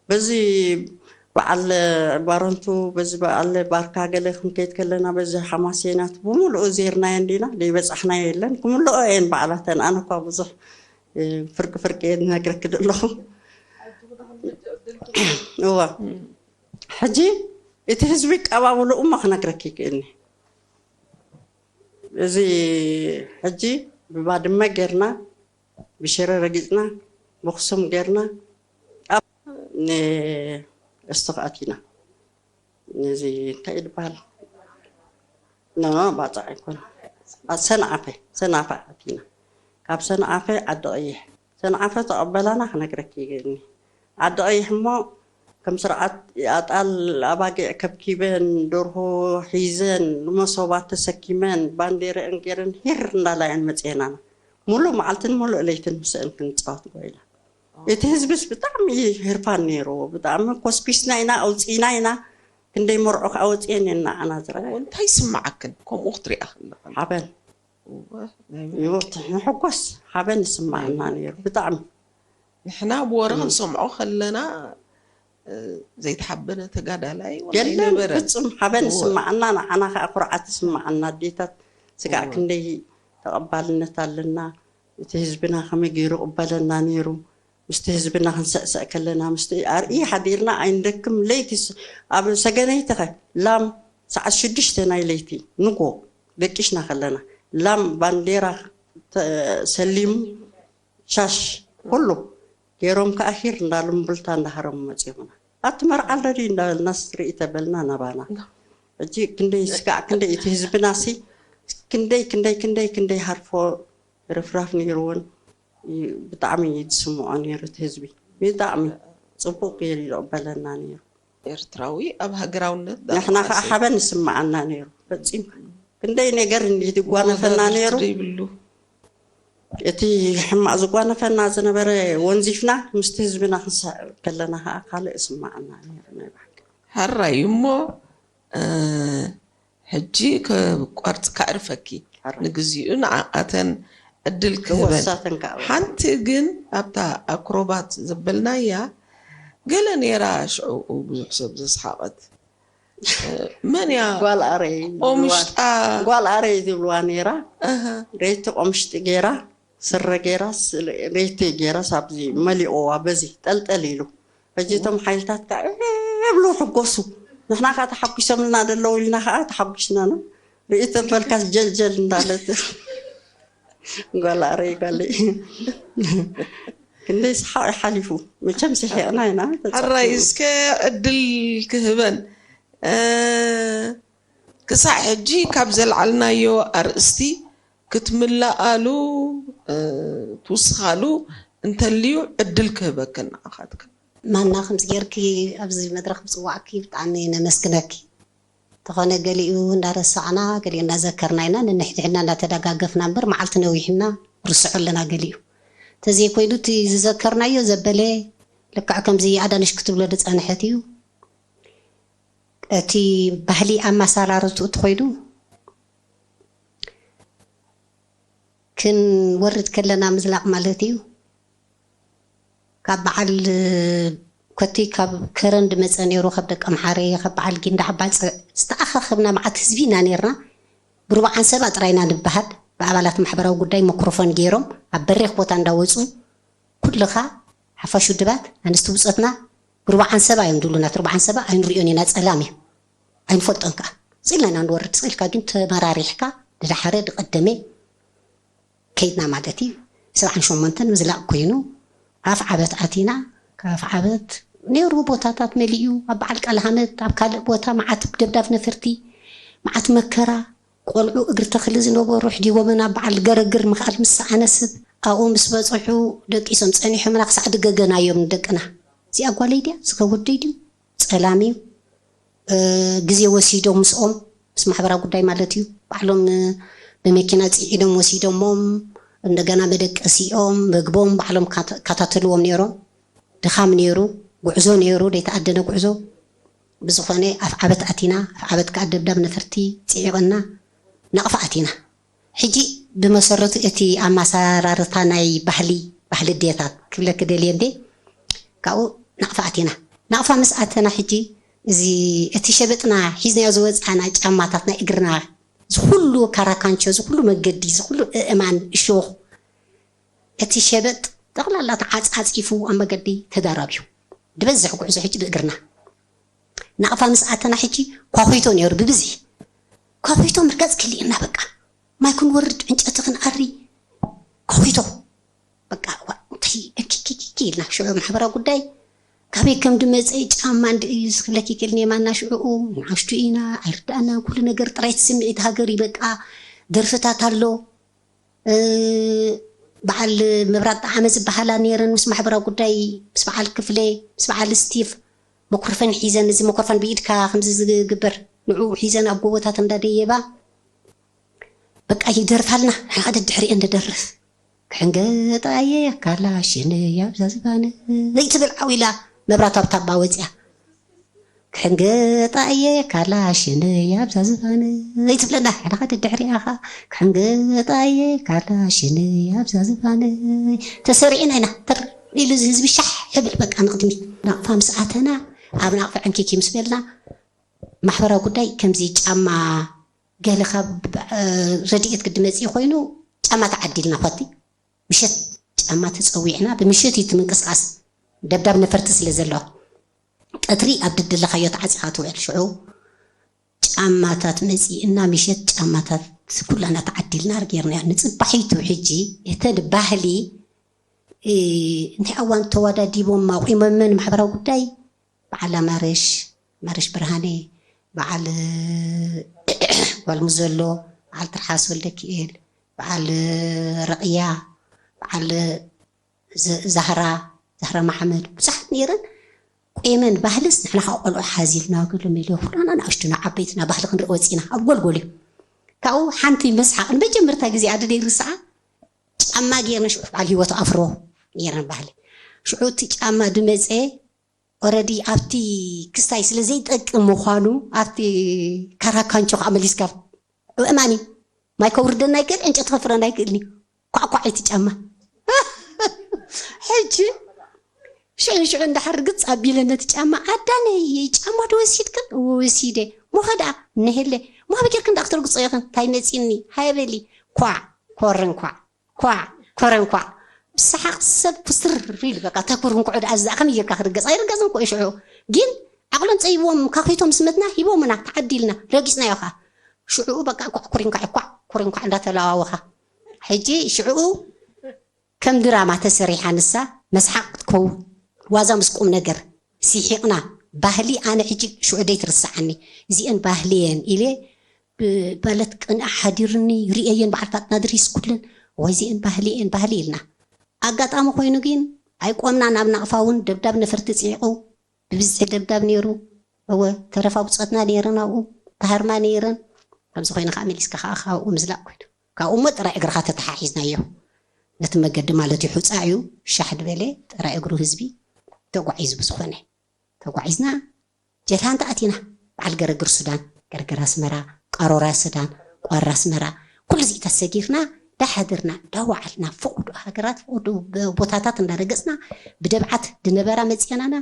በዚ በዓል ባረንቱ በዚ በዓል ባርካ ገለ ክንከይድ ከለና በዚ ሓማሴናት ብምልኡ ዜርናዮ እንዲና ዘይበፃሕናዮ የለን ክምልኦ እየን በዓላተን ኣነ እኳ ብዙሕ ፍርቂ ፍርቂ እየ ዝነግረኪ ዘለኹ እዋ ሕጂ እቲ ህዝቢ ቀባበልኡ እሞ ክነግረኪ ይክእልኒ እዚ ሕጂ ብባድመ ጌርና ብሽረ ረጊፅና ብክሱም ጌርና ኣብ ንእስቶ ኣቲና ነዚ እንታይ እዩ ዝበሃል ኖኖ ባፅዕ ኣይኮነ ሰንዓፈ ሰንዓፈ ኣቲና ካብ ሰንዓፈ ዓዲ ቀይሕ ሰንዓፈ ተቐበላና ክነግረኪ ይግእኒ ዓዲ ቀይሕ እሞ ከም ስርዓት ኣጣል ኣባጊዕ ከብኪበን፣ ደርሆ ሒዘን፣ መሶባት ተሰኪመን፣ ባንዴረአን ገይረን ሂር እንዳላየን መፅኤናና። ሙሉእ መዓልትን ሙሉእ ለይትን ምስአን ክንፃወት ጓይላ። እቲ ህዝብስ ብጣዕሚ ህርፋን ነይርዎ። ብጣዕሚ ኮስኩስና ኢና፣ ኣውፂእና ኢና። ክንደይ መርዑ ከዓ ወፂኤን እየን ንዓና ዝረኣያ። እንታይ ይስምዓክን ከምኡ ክትሪኣ ከለኽን? ሓበን ይወት ንሕጎስ ሓበን ይስምዓና ነይሩ ብጣዕሚ። ንሕና ብወረ ክንሰምዖ ከለና ዘይተሓበነ ተጋዳላይ ወላ የለን ኣይነበረን። ፍጹም ሓበን ይስምዓና፣ ንዓና ከዓ ኩርዓት ይስምዓና። ኣዴታት ስጋዕ ክንደይ ተቐባልነት ኣለና። እቲ ህዝብና ከመይ ገይሩ ይቕበለና ነይሩ። ምስቲ ህዝብና ክንስዕስዕ ከለና ምስቲ ኣርኢ ሓዲርና ኣይንደክም። ለይቲ ስ- ኣብ ሰገነይቲ ኸ ላም ሰዓት ሽዱሽተ ናይ ለይቲ ንጎ ደቂሽና ከለና ላም ባንዴራ ተሰሊሙ ሻሽ ኩሉ ገይሮም ከዓ ሂር እንዳሉ እምብልታ እንዳሃረሙ መፂኦምና። ኣቲ መርዓ ኣለዲ እንዳበልናስ ርኢ ተበልና ናባና። ሕጂ ክንደይ ስጋዕ ክንደይ እቲ ህዝብና ሲ ክንደይ ክንደይ ክንደይ ክንደይ ሃርፎ ርፍራፍ ነይርዎን ብጣዕሚ እዩ ዝስምዖ ነይሩ እቲ ህዝቢ። ብጣዕሚ ፅቡቅ ገይሩ ይቕበለና ነይሩ። ኤርትራዊ ኣብ ሃገራውነት ንሕና ከዓ ዳርኳሴ ሓበን ይስምዓና ነይሩ ፈፂምካ። ክንደይ ነገር እንዲት ይጓነፈና ነይሩ። ወደር ዘይብሉ እቲ ሕማቕ ዝጓነፈና ዝነበረ ወንዚፍና ምስቲ ህዝብና ክንስዕብ ከለና ከዓ ካልእ ይስምዓና ነይሩ ናይ ብሓቂ። ሕራይ እሞ እ፣ ሕጂ ከቋርጽ ከዕርፈኪ ንግዚኡ ንዓኣተን ዕድል ክህበን ወሳተን ከዓ ሓንቲ ግን ኣብታ ኣክሮባት ዘበልናያ ገለ ነይራ ሽዑ ብዙሕ ሰብ ዘስሓቐት እ፣ መን እያ ጓል ኣረይ ኦ ምሽጣ ጓል ኣረይ ዝብልዋ ነይራ እህ፣ ሬቲ ቆምሽጢ ገይራ ስረ ገይራ ስ- ሬቲ ገይራ ሳብዚ መሊኦዋ በዚ ጠልጠል ኢሉ ሕጂ እቶም ሓይልታት ከዓ እብሉ ሕጎሱ ንሕና ከዓ ተሓጒሶምልና ደለዉ ኢልና ከዓ ተሓጒስና ነው ርኢ ተበልካስ ጀልጀል እንዳለት ጓል ኣረይ ጓል ክንደይ ሰሓቕ ሓሊፉ መቸም ስሒቕና ኢና ሕራይ እስከ ዕድል ክህበን እ፣ ክሳዕ ሕጂ ካብ ዘልዓልናዮ ኣርእስቲ ክትምልኣሉ እ፣ ትውስኻሉ እንተልዩ ዕድል ክህበክን ንዓኻትክን። ማና ከምዚ ጌርኪ ኣብዚ መድረኽ ምፅዋዕኪ ብጣዕሚ ነመስግነኪ። እንተኾነ ገሊኡ እንዳረሳዕና ገሊኡ እንዳዘከርና ኢና ነንሕድሕድና እንዳተደጋገፍና እምበር መዓልቲ ነዊሕና ርስዖ ኣለና ገሊኡ። ተዘይኮይኑ እቲ ዝዘከርናዮ ዘበለ ልክዕ ከምዚ ኣዳነሽ ክትብሎ ዝፀንሐት እዩ። እቲ ባህሊ ኣመሰራርትኡ እንተኾይኑ ክንወርድ ከለና ምዝላቕ ማለት እዩ። ካብ በዓል ኮቲ ካብ ከረን ድመፀ ነይሩ ካብ ደቂ ኣምሓረ ካብ በዓል ጊንዳዕ ባፅዕ ዝተኣኻኸብና መዓት ህዝቢ ኢና ነይርና። ብርባዕ ዓንሰባ ጥራይና ንበሃል ብኣባላት ማሕበራዊ ጉዳይ መክሮፎን ገይሮም ኣብ በሪኽ ቦታ እንዳወፁ ኩልኻ ሓፋሽ ውድባት ኣንስቲ ብፆትና ብርባዕ ዓንሰባ እዮም ድብሉና። እቲ ርባዕ ዓንሰባ ኣይንሪኦን ኢና ፀላም እዩ ኣይንፈልጦን ከዓ ስኢልና ኢና ንወርድ። ስኢልካ ግን ተመራሪሕካ ድዳሓረ ድቐደመ ከይድና ማለት እዩ። ሰብዓን ሸሞንተን ምዝላቕ ኮይኑ ኣፍ ዓበት ኣቲና ካብ ኣፍ ዓበት ነይሩ ቦታታት መሊኡ ኣብ በዓል ቃል ሃመት ኣብ ካልእ ቦታ መዓት ደብዳብ ነፈርቲ መዓት መከራ ቆልዑ እግሪ ተኽሊ ዝነበሩ ሕዲጎመን ኣብ በዓል ገረግር ምኽኣል ምስ ሰኣነ ስብ ኣብኡ ምስ በፅሑ ደቂሶም ፀኒሖምና ክሳዕ ድገገናዮም ንደቅና እዚኣ ጓለይ ድያ ዝከወደይ ድዩ ፀላም እዩ ግዜ ወሲዶም ምስኦም ምስ ማሕበራዊ ጉዳይ ማለት እዩ ባዕሎም ብመኪና ፅዒኖም ወሲዶሞም እንደገና መደቀሲኦም ምግቦም ባዕሎም ይከታተልዎም ነይሮም ድኻም ነይሩ ጉዕዞ ነይሩ ዘይተኣደነ ጉዕዞ ብዝኾነ ኣፍ ዓበት ኣቲና ኣፍ ዓበት ከዓ ደብዳብ ነፈርቲ ፅዒቕና ናቕፋ ኣቲና ሕጂ ብመሰረቱ እቲ ኣመሰራርታ ናይ ባህሊ ባህሊ ኣዴታት ክብለኪ ደልየ እንዴ ካብኡ ናቕፋ ኣቲና ናቕፋ ምስ ኣተና ሕጂ እዚ እቲ ሸበጥና ሒዝናዮ ዝወፃና ጫማታት ናይ እግርና ዝኩሉ ካራካንቾ ዝኩሉ መገዲ ዝኩሉ እእማን እሾኽ እቲ ሸበጥ ጠቕላላ ተዓፃፂፉ ኣብ መገዲ ተዳራብዩ ዝበዝሕ ጉዕዞ ሕጂ ብእግርና ናቕፋ ምስ ኣተና ሕጂ ኳኹይቶ ነይሩ ብብዝሒ ኳኹይቶ ምርጋፅ ክልእና በቃ ማይ ክንወርድ ዕንጨቲ ክንኣሪ ኳኹይቶ በቃ እንታይ እኪኪኪኪ ኢልና ሽዑ ማሕበራዊ ጉዳይ ካበይ ከም ድመፀ ጫማ እንድእዩ ዝክለኪ ክልኒ የማና ሽዑኡ ንዓሽቱ ኢና ኣይርዳእና ኩሉ ነገር ጥራይ ስምዒት ሃገር እዩ በቃ ደርፍታት ኣሎ በዓል መብራት ጣዓመ ዝበሃላ ነይረን ምስ ማሕበራዊ ጉዳይ ምስ በዓል ክፍለ ምስ በዓል ስቲፍ መኮርፈን ሒዘን፣ እዚ መኮርፈን ብኢድካ ከምዚ ዝግበር፣ ንዕኡ ሒዘን ኣብ ጎቦታት እንዳደየባ፣ በቃ ይደርፋልና፣ ንሓደ ድሕሪኤን ንደርፍ። ክሕንገጣ እየ ካላሽን ኣብዛ ዝባን፣ ዘይትብል ዓው ኢላ መብራት ኣብ ታባ ወፂኣ። ክሕንገጣ እየ ካላሽን ኣብዛ ዝባን፣ ዘይትብለና፣ ሓደ ሓደ ድሕሪኣኻ። ክሕንገጣ እየ ካላሽን ኣብዛ ዝባን። ተሰሪዕና ኢና፣ ተር ኢሉ እዚ ህዝቢ ሻሕ ይብል፣ በቃ ንቕድሚት። ናቕፋ ምስ ኣተና፣ ኣብ ናቕፋ ዕንኪኪ ምስ በልና፣ ማሕበራዊ ጉዳይ ከምዚ ጫማ፣ ገለ ካብ፣ እ፣ ረድኤት ግዲ መፅኢ ኮይኑ ጫማ ተዓዲልና ኾቲ፣ ምሸት ጫማ ተፀዊዕና፣ ብምሸት እዩ እቲ ምንቅስቃስ፣ ደብዳብ ነፈርቲ ስለ ዘሎ። ቀትሪ ኣብ ድድለኻዮ ተዓፂኻ ትውዕል። ሽዑ ጫማታት መፂእና፣ ምሸት ጫማታት ኩላና ተዓዲልና ጌርና ንፅባሒቱ። ሕጂ እተን ባህሊ፣ እ፣ እንታይ እዋን ተወዳዲቦም ኣቑሞመን ማሕበራዊ ጉዳይ፣ በዓል ኣማረሽ፣ ኣማረሽ ብርሃነ፣ በዓል ጓል ሙዘሎ፣ በዓል ትርሓስ ወልደኪኤል፣ በዓል ረቕያ፣ በዓል ዘ-፣ ዛህራ፣ ዛህራ መሓመድ፣ ብዙሓት ነይረን። ቆይመን ባህልስ ንሕና ካብ ቆልዑ ሓዚልና ገሎም ኢለ፣ ኩላና ንኣሽቱና ዓበይትና ባህሊ ክንርኢ ወፂና ኣብ ጎልጎል እዩ። ካብኡ ሓንቲ መስሓቕ ንመጀመርታ ግዜ ኣደ ደይርስዓ ጫማ ገይርና ሽዑ በዓል ህይወት ኣፍሮ ገይረን ባህሊ። ሽዑ እቲ ጫማ ድመፀ ኦረዲ ኣብቲ ክስታይ ስለ ዘይጠቅም ምዃኑ ኣብቲ ካራካንቾ ከዓ መሊስካ እማኒ ማይ ከውርደና ይክእል፣ ዕንጨቲ ከፍረና ይክእልኒ። ኳዕኳዕ እቲ ጫማ። ሕጂ ሽዑ ሽዑ እንዳሓር ግፅ ኣቢለ ነቲ ጫማ ኣዳነይ ጫማ ዶ ወሲድክን? ወሲደ። ሞኸ ደኣ ነሄለ ሞኸ በጀርክን ደኣ ክትርግፆ ኢኽን? እንታይ መፂኒ? ሃየ በሊ። ኳዕ ኮረን ኳዕ ኳዕ ኮረን ኳዕ። ብሰሓቕ ሰብ ኩስትር ኢሉ በቃ ተኩርንኩዑ ደኣ እዛ ከመይ ጌርካ ክርገፅ? ኣይርገፅን እኮ እዩ ሽዑ። ግን ዓቕሎም ፀይብዎም ካኺቶም ስመትና ሂቦምና ተዓዲልና ረጊፅናዮ ኸዓ። ሽዑ በቃ ኳዕ ኩሪንኳዕ ኳዕ ኩሪንኳዕ እንዳተለዋወኻ። ሕጂ ሽዑ ከም ድራማ ተሰሪሓ ንሳ መስሓቕ ክትከውን ዋዛ ምስ ቁም ነገር ስሒቕና። ባህሊ ኣነ ሕጂ ሽዑ ደይትርስዓኒ። እዚአን ባህሊ እየን ኢለ ብባለት ቅንእ ሓዲርኒ ርእየየን በዓል ፋጥና ድሪስ ኩለን። ወይ እዚአን ባህሊ እየን ባህሊ ኢልና። ኣጋጣሚ ኮይኑ ግን ኣይቆምና ናብ ናቕፋ እውን ደብዳብ ነፈርቲ ጽዒቑ። ብብዝሒ ደብዳብ ነይሩ። እወ ተረፋ ብጾትና ነይረን ኣብኡ ተሃርማ ነይረን። ከምዚ ኮይነ ከዓ መሊስካ ከዓ ካብኡ ምዝላቕ ኮይኑ ካብኡ እሞ ጥራይ እግርኻ ተተሓሒዝናዮ ነቲ መገዲ ማለት እዩ። ሑፃ እዩ ሻሕ ድበለ ጥራይ እግሩ ህዝቢ ተጓዒዙ ብዝኾነ ተጓዒዝና ጀልሃ እንተ ኣቲና በዓል ገረግር ሱዳን ገረግር ኣስመራ ቃሮራ ሱዳን ቋራ ኣስመራ ኩሉ ዚኢታት ሰጊርና ዳሓድርና ዳዋዓልና ፍቑዱ ሃገራት ፍቑዱ ቦታታት እንዳረገፅና ብደብዓት ድነበራ መፅአናና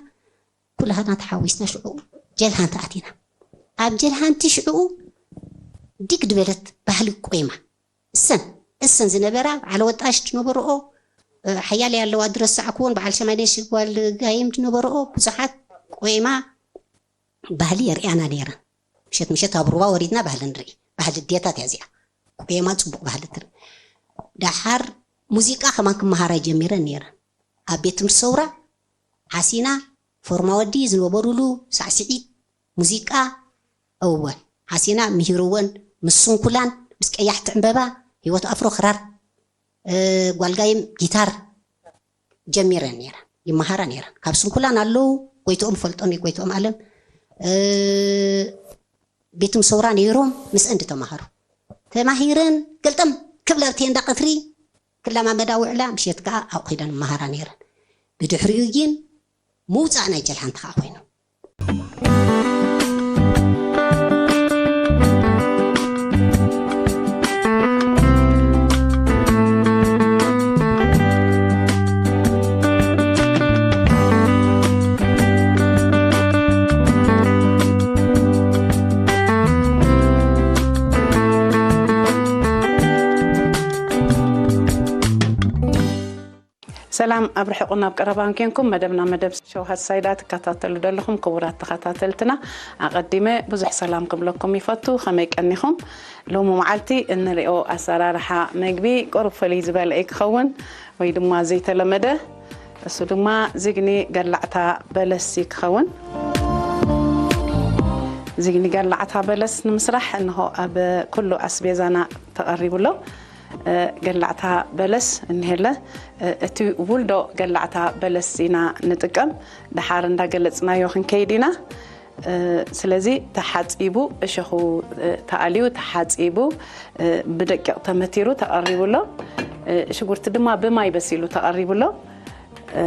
ኩላህና ተሓዊስና ሽዑ ጀልሃንቲ ኣቲና። ኣብ ጀልሃንቲ ሽዑ ዲግ ድበለት ባህሊ ቆይማ እሰን እሰን ዝነበራ በዓል ወጣሽ ድነበርኦ ሓያለ ኣለዋ ድረሳዕኩዎን በዓል ሸማኔ ሽጓል ጋይም ድነበርኦ ብዙሓት ቆይማ ባህሊ የርእያና ነይረን። ምሸት ምሸት ኣብ ሩባ ወሪድና ባህሊ ንርኢ ባህሊ ድየታት እያ እዚኣ። ቆየማ ፅቡቕ ባህሊ ትርኢ። ደሓር ሙዚቃ ከማን ክመሃራ ጀሚረን ነይረን። ኣብ ቤት ትምህርቲ ሰውራ ሓሲና ፎርማ ወዲ ዝነበሩሉ ሳዕስዒት ሙዚቃ እወ ሓሲና ምሂርወን ምስ ስንኩላን ምስ ቀያሕቲ ዕምበባ ህይወት ኣፍሮ ክራር ጓልጋይም ጊታር ጀሚረን ነይረን ይመሃራ ነይረን ካብ ስንኩላን ኣለዉ ጎይትኦም ፈልጦም እዩ ጎይትኦም ኣለም ቤት ምሰውራ ነይሮም ምስአን ድተማሃሩ ተማሂረን ገልጠም ክብላ ብቴንዳ ቀትሪ ክለማመዳ ውዕላ ምሸት ከዓ ኣብኡ ከይደን ይመሃራ ነይረን ብድሕሪኡ ግን ምውፃእ ናይ ጀልሓንቲ ከዓ ኮይኑ ሰላም ኣብ ርሑቕን ኣብ ቀረባን ኬንኩም መደብና መደብ ሸውሃት ሳይዳ ትከታተሉ ዘለኹም ክቡራት ተኸታተልትና ኣቐዲመ ብዙሕ ሰላም ክብለኩም ይፈቱ። ከመይ ቀኒኹም? ሎሚ መዓልቲ እንሪኦ ኣሰራርሓ መግቢ ቁሩብ ፍልይ ዝበለ እዩ ክኸውን ወይ ድማ ዘይተለመደ። እሱ ድማ ዝግኒ ገላዕታ በለስ እዩ ክኸውን። ዝግኒ ገላዕታ በለስ ንምስራሕ እንሆ ኣብ ኩሉ ኣስቤዛና ተቐሪቡ ኣሎ። እ፣ ገላዕታ በለስ እኒሄለ። እ፣ እቲ ውልዶ ገላዕታ በለስ ኢና ንጥቀም። ደሓር እንዳገለጽናዮ ክንከይድ ኢና። እ፣ ስለዚ ተሓጺቡ፣ እሸኹ፣ እ፣ ተኣልዩ፣ ተሓጺቡ፣ እ፣ ብደቂቕ ተመቲሩ ተቐሪቡ ኣሎ። እ፣ ሽጉርቲ ድማ ብማይ በሲሉ ተቐሪቡ ኣሎ። እ፣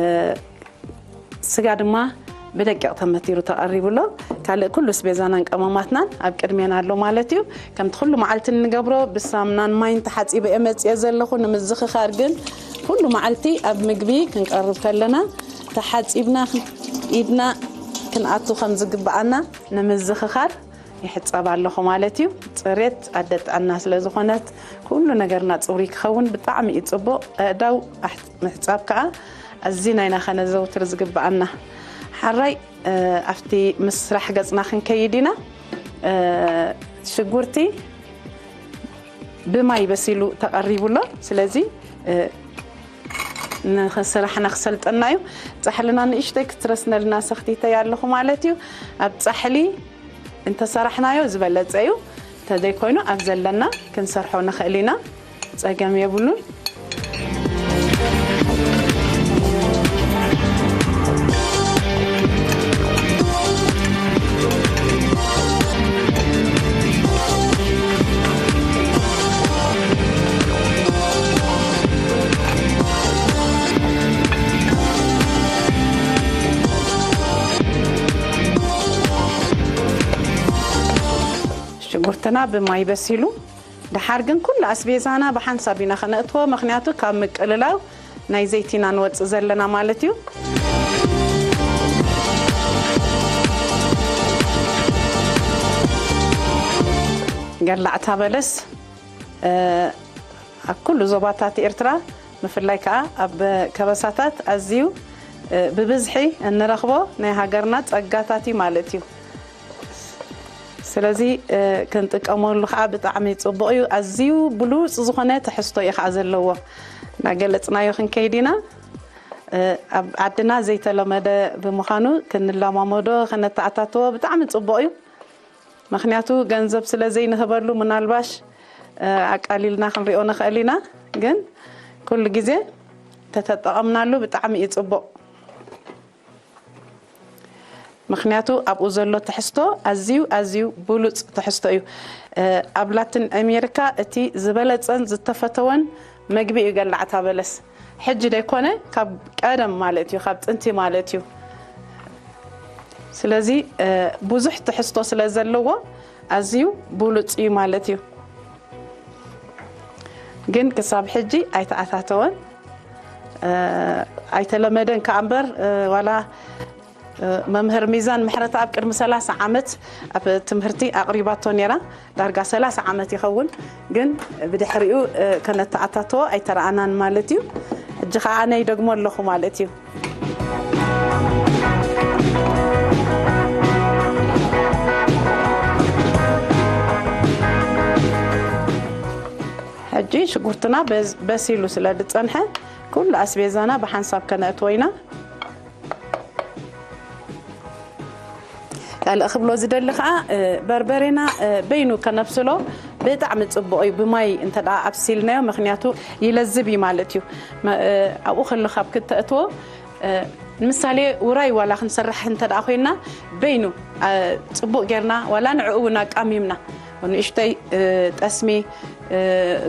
ስጋ ድማ ብደቂቕ ተመቲሩ ተቐሪቡ ኣሎ። ካልእ ኩሉ ኣስቤዛናን ቀመማትናን ኣብ ቅድሜና ኣሎ ማለት እዩ። ከምቲ ኩሉ መዓልቲ እንገብሮ ብሳምናን ማይን ተሓጺበ እየ መጽየ ዘለኹ። ንምዝኽኻር ግን ኩሉ መዓልቲ ኣብ ምግቢ ክንቀርብ ከለና ተሓጺብና ኢድና ክንኣቱ ከም ዝግብኣና ንምዝኽኻር ይሕጸብ ኣለኹ ማለት እዩ። ጽሬት ኣደ ጥዕና ስለ ዝኾነት ኩሉ ነገርና ጽሩይ ክኸውን ብጣዕሚ እዩ ጽቡቕ። ኣእዳው ኣሕ-፣ ምሕጻብ ከኣ ኣዚና ኢና ከነዘውትር ዝግብኣና። ሓራይ፣ እ፣ ኣብቲ ምስራሕ ገጽና ክንከይድ ኢና። እ፣ ሽጉርቲ ብማይ በሲሉ ተቐሪቡ ኣሎ። ስለዚ፣ እ፣ ንስራሕና ክሰልጠና እዩ። ጻሕልና ንእሽተይ ክትረስነልና ሰኽቲተይ ኣለኹ ማለት እዩ። ኣብ ጻሕሊ እንተሰራሕናዮ ዝበለጸ እዩ። እንተዘይኮይኑ ኣብ ዘለና ክንሰርሖ ንኽእል ኢና። ጸገም የብሉን። ሽጉርትና ብማይ በሲሉ፣ ደሓር ግን ኩሉ ኣስቤዛና ብሓንሳብ ኢና ከነእትዎ፣ ምኽንያቱ ካብ ምቅልላው ናይ ዘይቲና ንወጽእ ዘለና ማለት እዩ። ገላዕታ በለስ፣ እ፣ ኣብ ኩሉ ዞባታት ኤርትራ፣ ብፍላይ ከኣ ኣብ ከበሳታት ኣዝዩ፣ እ፣ ብብዝሒ እንረኽቦ ናይ ሃገርና ጸጋታት እዩ ማለት እዩ። ስለዚ፣ እ፣ ክንጥቀመሉ ከኣ ብጣዕሚ ጽቡቕ እዩ። ኣዝዩ ብሉጽ ዝኾነ ትሕዝቶ እዩ ከኣ ዘለዎ። እናገለጽናዮ ክንከይድ ኢና። እ፣ ኣብ ዓድና ዘይተለመደ ብምዃኑ ክንለማመዶ፣ ከነተኣታትዎ ብጣዕሚ ጽቡቕ እዩ። ምኽንያቱ ገንዘብ ስለ ዘይንህበሉ ምናልባሽ፣ እ፣ ኣቃሊልና ክንሪኦ ንኽእል ኢና። ግን ኩሉ ግዜ ተተጠቐምናሉ ብጣዕሚ እዩ ጽቡቕ። ምኽንያቱ ኣብኡ ዘሎ ትሕዝቶ ኣዝዩ፣ ኣዝዩ ብሉጽ ትሕዝቶ እዩ። እ፣ ኣብ ላቲን ኣሜሪካ እቲ ዝበለጸን ዝተፈተወን መግቢ እዩ ገላዕታ በለስ። ሕጂ ደይኮነ፣ ካብ ቀደም ማለት እዩ፣ ካብ ጥንቲ ማለት እዩ። ስለዚ፣ እ፣ ብዙሕ ትሕዝቶ ስለ ዘለዎ ኣዝዩ ብሉጽ እዩ ማለት እዩ። ግን ክሳብ ሕጂ ኣይተኣታተወን፣ እ፣ ኣይተለመደን ከኣ እምበር፣ እ፣ ዋላ፣ እ፣ መምህር ሚዛን ምሕረተኣብ ቅድሚ ሰላሳ ዓመት ኣብ ትምህርቲ ኣቕሪባቶ ነይራ። ዳርጋ ሰላሳ ዓመት ይኸውን፣ ግን ብድሕሪኡ፣ እ፣ ከነተኣታተዎ ኣይተረኣናን ማለት እዩ። ሕጂ ኸኣ ኣነ ይደግሞ ኣለኹ ማለት እዩ። ሕጂ ሽጉርትና በዝ-፣ በሲሉ ስለ ዝጸንሐ፣ ኩሉ ኣስቤዛና ብሓንሳብ ከነእትዎ ኢና። ካልእ ክብሎ ዝደሊ ከኣ፣ እ፣ በርበሬና፣ እ፣ በይኑ ከነብስሎ ብጣዕሚ ጽቡቕ እዩ፣ ብማይ እንተ ደኣ ኣብሲልናዮ፣ ምኽንያቱ ይለዝብ እዩ ማለት እዩ። መ-፣ እ፣ ኣብኡ ከሎ ካብ ክተእትዎ፣ እ፣ ንምሳሌ ውራይ ዋላ ክንሰርሕ እንተ ደኣ ኮይንና፣ በይኑ፣ እ፣ ጽቡቕ ጌርና ዋላ ንዕኡ እውን ኣቃሚምና፣ ንእሽተይ፣ እ፣ ጠስሚ፣ እ፣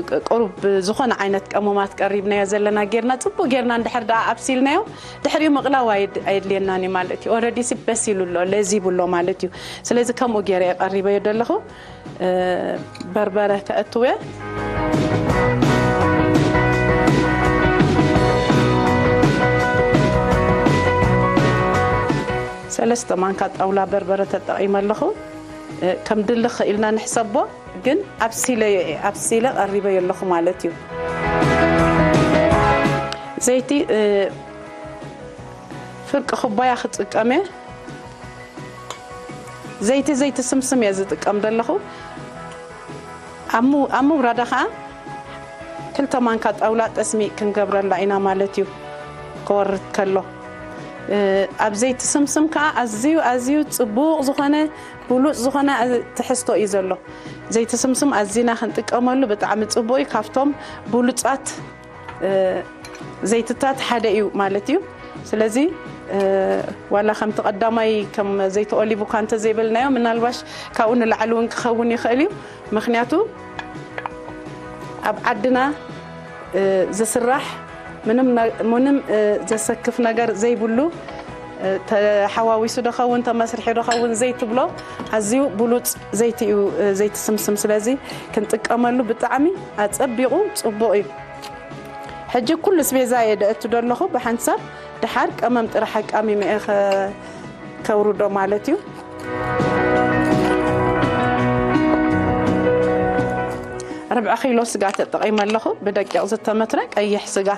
ቅ-፣ ቁሩብ ዝኾነ ዓይነት ቀመማት ቀሪብናዮ ዘለና ጌርና፣ ጽቡቕ ጌርና እንድሕር ደኣ ኣብሲልናዮ፣ ድሕሪኡ ምቕላው ኣየድ-፣ ኣየድልየናን እዩ ማለት እዩ። ኦረዲ ሲ በሲሉ ኣሎ፣ ለዚቡ ኣሎ ማለት እዩ። ስለዚ ከምኡ ገይረ እየ ቀሪበዮ ዘለኹ። እ፣ በርበረ ከእትው እየ። ሰለስተ ማንካ ጣውላ በርበረ ተጠቒመ ኣለኹ። እ፣ ከም ድልኽ ኢልና ንሕሰቦ፣ ግን ኣብሲለዮ እየ፣ ኣብሲለ ቀሪበዮ ኣለኹ ማለት እዩ። ዘይቲ፣ እ፣ ፍርቂ ኩባያ ክጥቀም እየ። ዘይቲ፣ ዘይቲ ስምስም እየ ዝጥቀም ዘለኹ። ኣብ ም-፣ ኣብ ምውራዳ ኸዓ ክልተ ማንካ ጣውላ ጠስሚ ክንገብረላ ኢና ማለት እዩ። ክወርድ ከሎ ኣብ ዘይቲ ስምስም ከዓ ኣዝዩ ኣዝዩ ጽቡቕ ዝኾነ ብሉጽ ዝኾነ ትሕዝቶ እዩ ዘሎ። ዘይቲ ስምስም ኣዚና ክንጥቀመሉ ብጣዕሚ ጽቡቕ እዩ። ካብቶም ብሉጻት ዘይትታት ሓደ እዩ ማለት እዩ። ስለዚ ዋላ ከምቲ ቀዳማይ ከም ዘይቲ ኦሊቭ እኳ እንተዘይበልናዮ፣ ምናልባሽ ካብኡ ንላዕሊ እውን ክኸውን ይኽእል እዩ። ምኽንያቱ ኣብ ዓድና ዝስራሕ ምንም ዘሰክፍ ነገር ዘይብሉ፣ ተሓዋዊሱ ዶ ኸውን ተመስሪሑ ዶ ኸውን ዘይትብሎ ኣዝዩ ብሉፅ ዘይቲ እዩ፣ ዘይቲ ስምስም። ስለዚ ክንጥቀመሉ ብጣዕሚ ኣፀቢቑ ፅቡቕ እዩ። ሕጂ ኩሉ ስቤዛ እየ ደእቱ ደለኹ ብሓንሳብ፣ ድሓር ቀመም ጥራሕ ኣቃሚመ እየ ከውርዶ ማለት እዩ። ርብዒ ኪሎ ስጋ ተጠቒመ ኣለኹ፣ ብደቂቕ ዝተመትረ ቀይሕ ስጋ።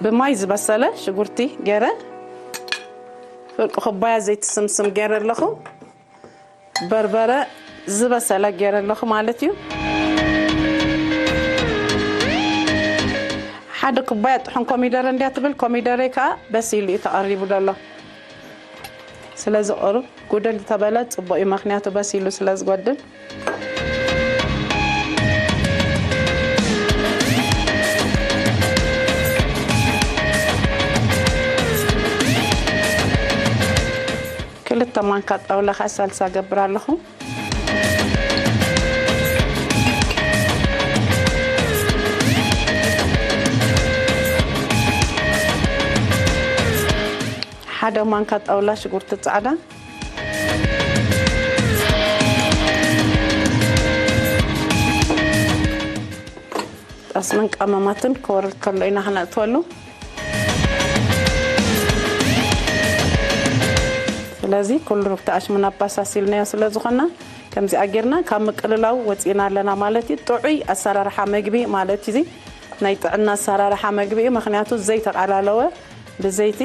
ብማይ ዝበሰለ ሽጉርቲ ገይረ፣ ፍርቂ ኩባያ ዘይቲ ስምስም ገይረ ኣለኹ። በርበረ ዝበሰለ ገይረ ኣለኹ ማለት እዩ። ሓደ ኩባያ ጥሑን ኮሚደረ እንድያ ትብል፣ ኮሚደረይ ከዓ በሲሉ እዩ ተቐሪቡ ዘሎ። ስለዚ ቁሩብ ጉድል ተበለ ጽቡቕ እዩ፣ ምኽንያቱ በሲሉ ስለ ዝጎድል። ክልተ ማንካ ጣውላ ከዓ ሳልሳ ገብር ኣለኹ። ሓደ ማንካ ጣውላ ሽጉርቲ ጻዕዳ። ጠስምን ቀመማትን ክወርድ ከሎ ኢና ክነእትወሉ። ስለዚ ኩሉ ተኣሽሙን ኣባሳሲልናዮ ስለ ዝኾና፣ ከምዚኣ ጌርና ካብ ምቅልላው ወፂና ኣለና ማለት እዩ። ጥዑይ ኣሰራርሓ መግቢ ማለት እዩ። እዚ ናይ ጥዕና ኣሰራርሓ መግቢ እዩ። ምኽንያቱ ዘይተቓላለወ ብዘይቲ።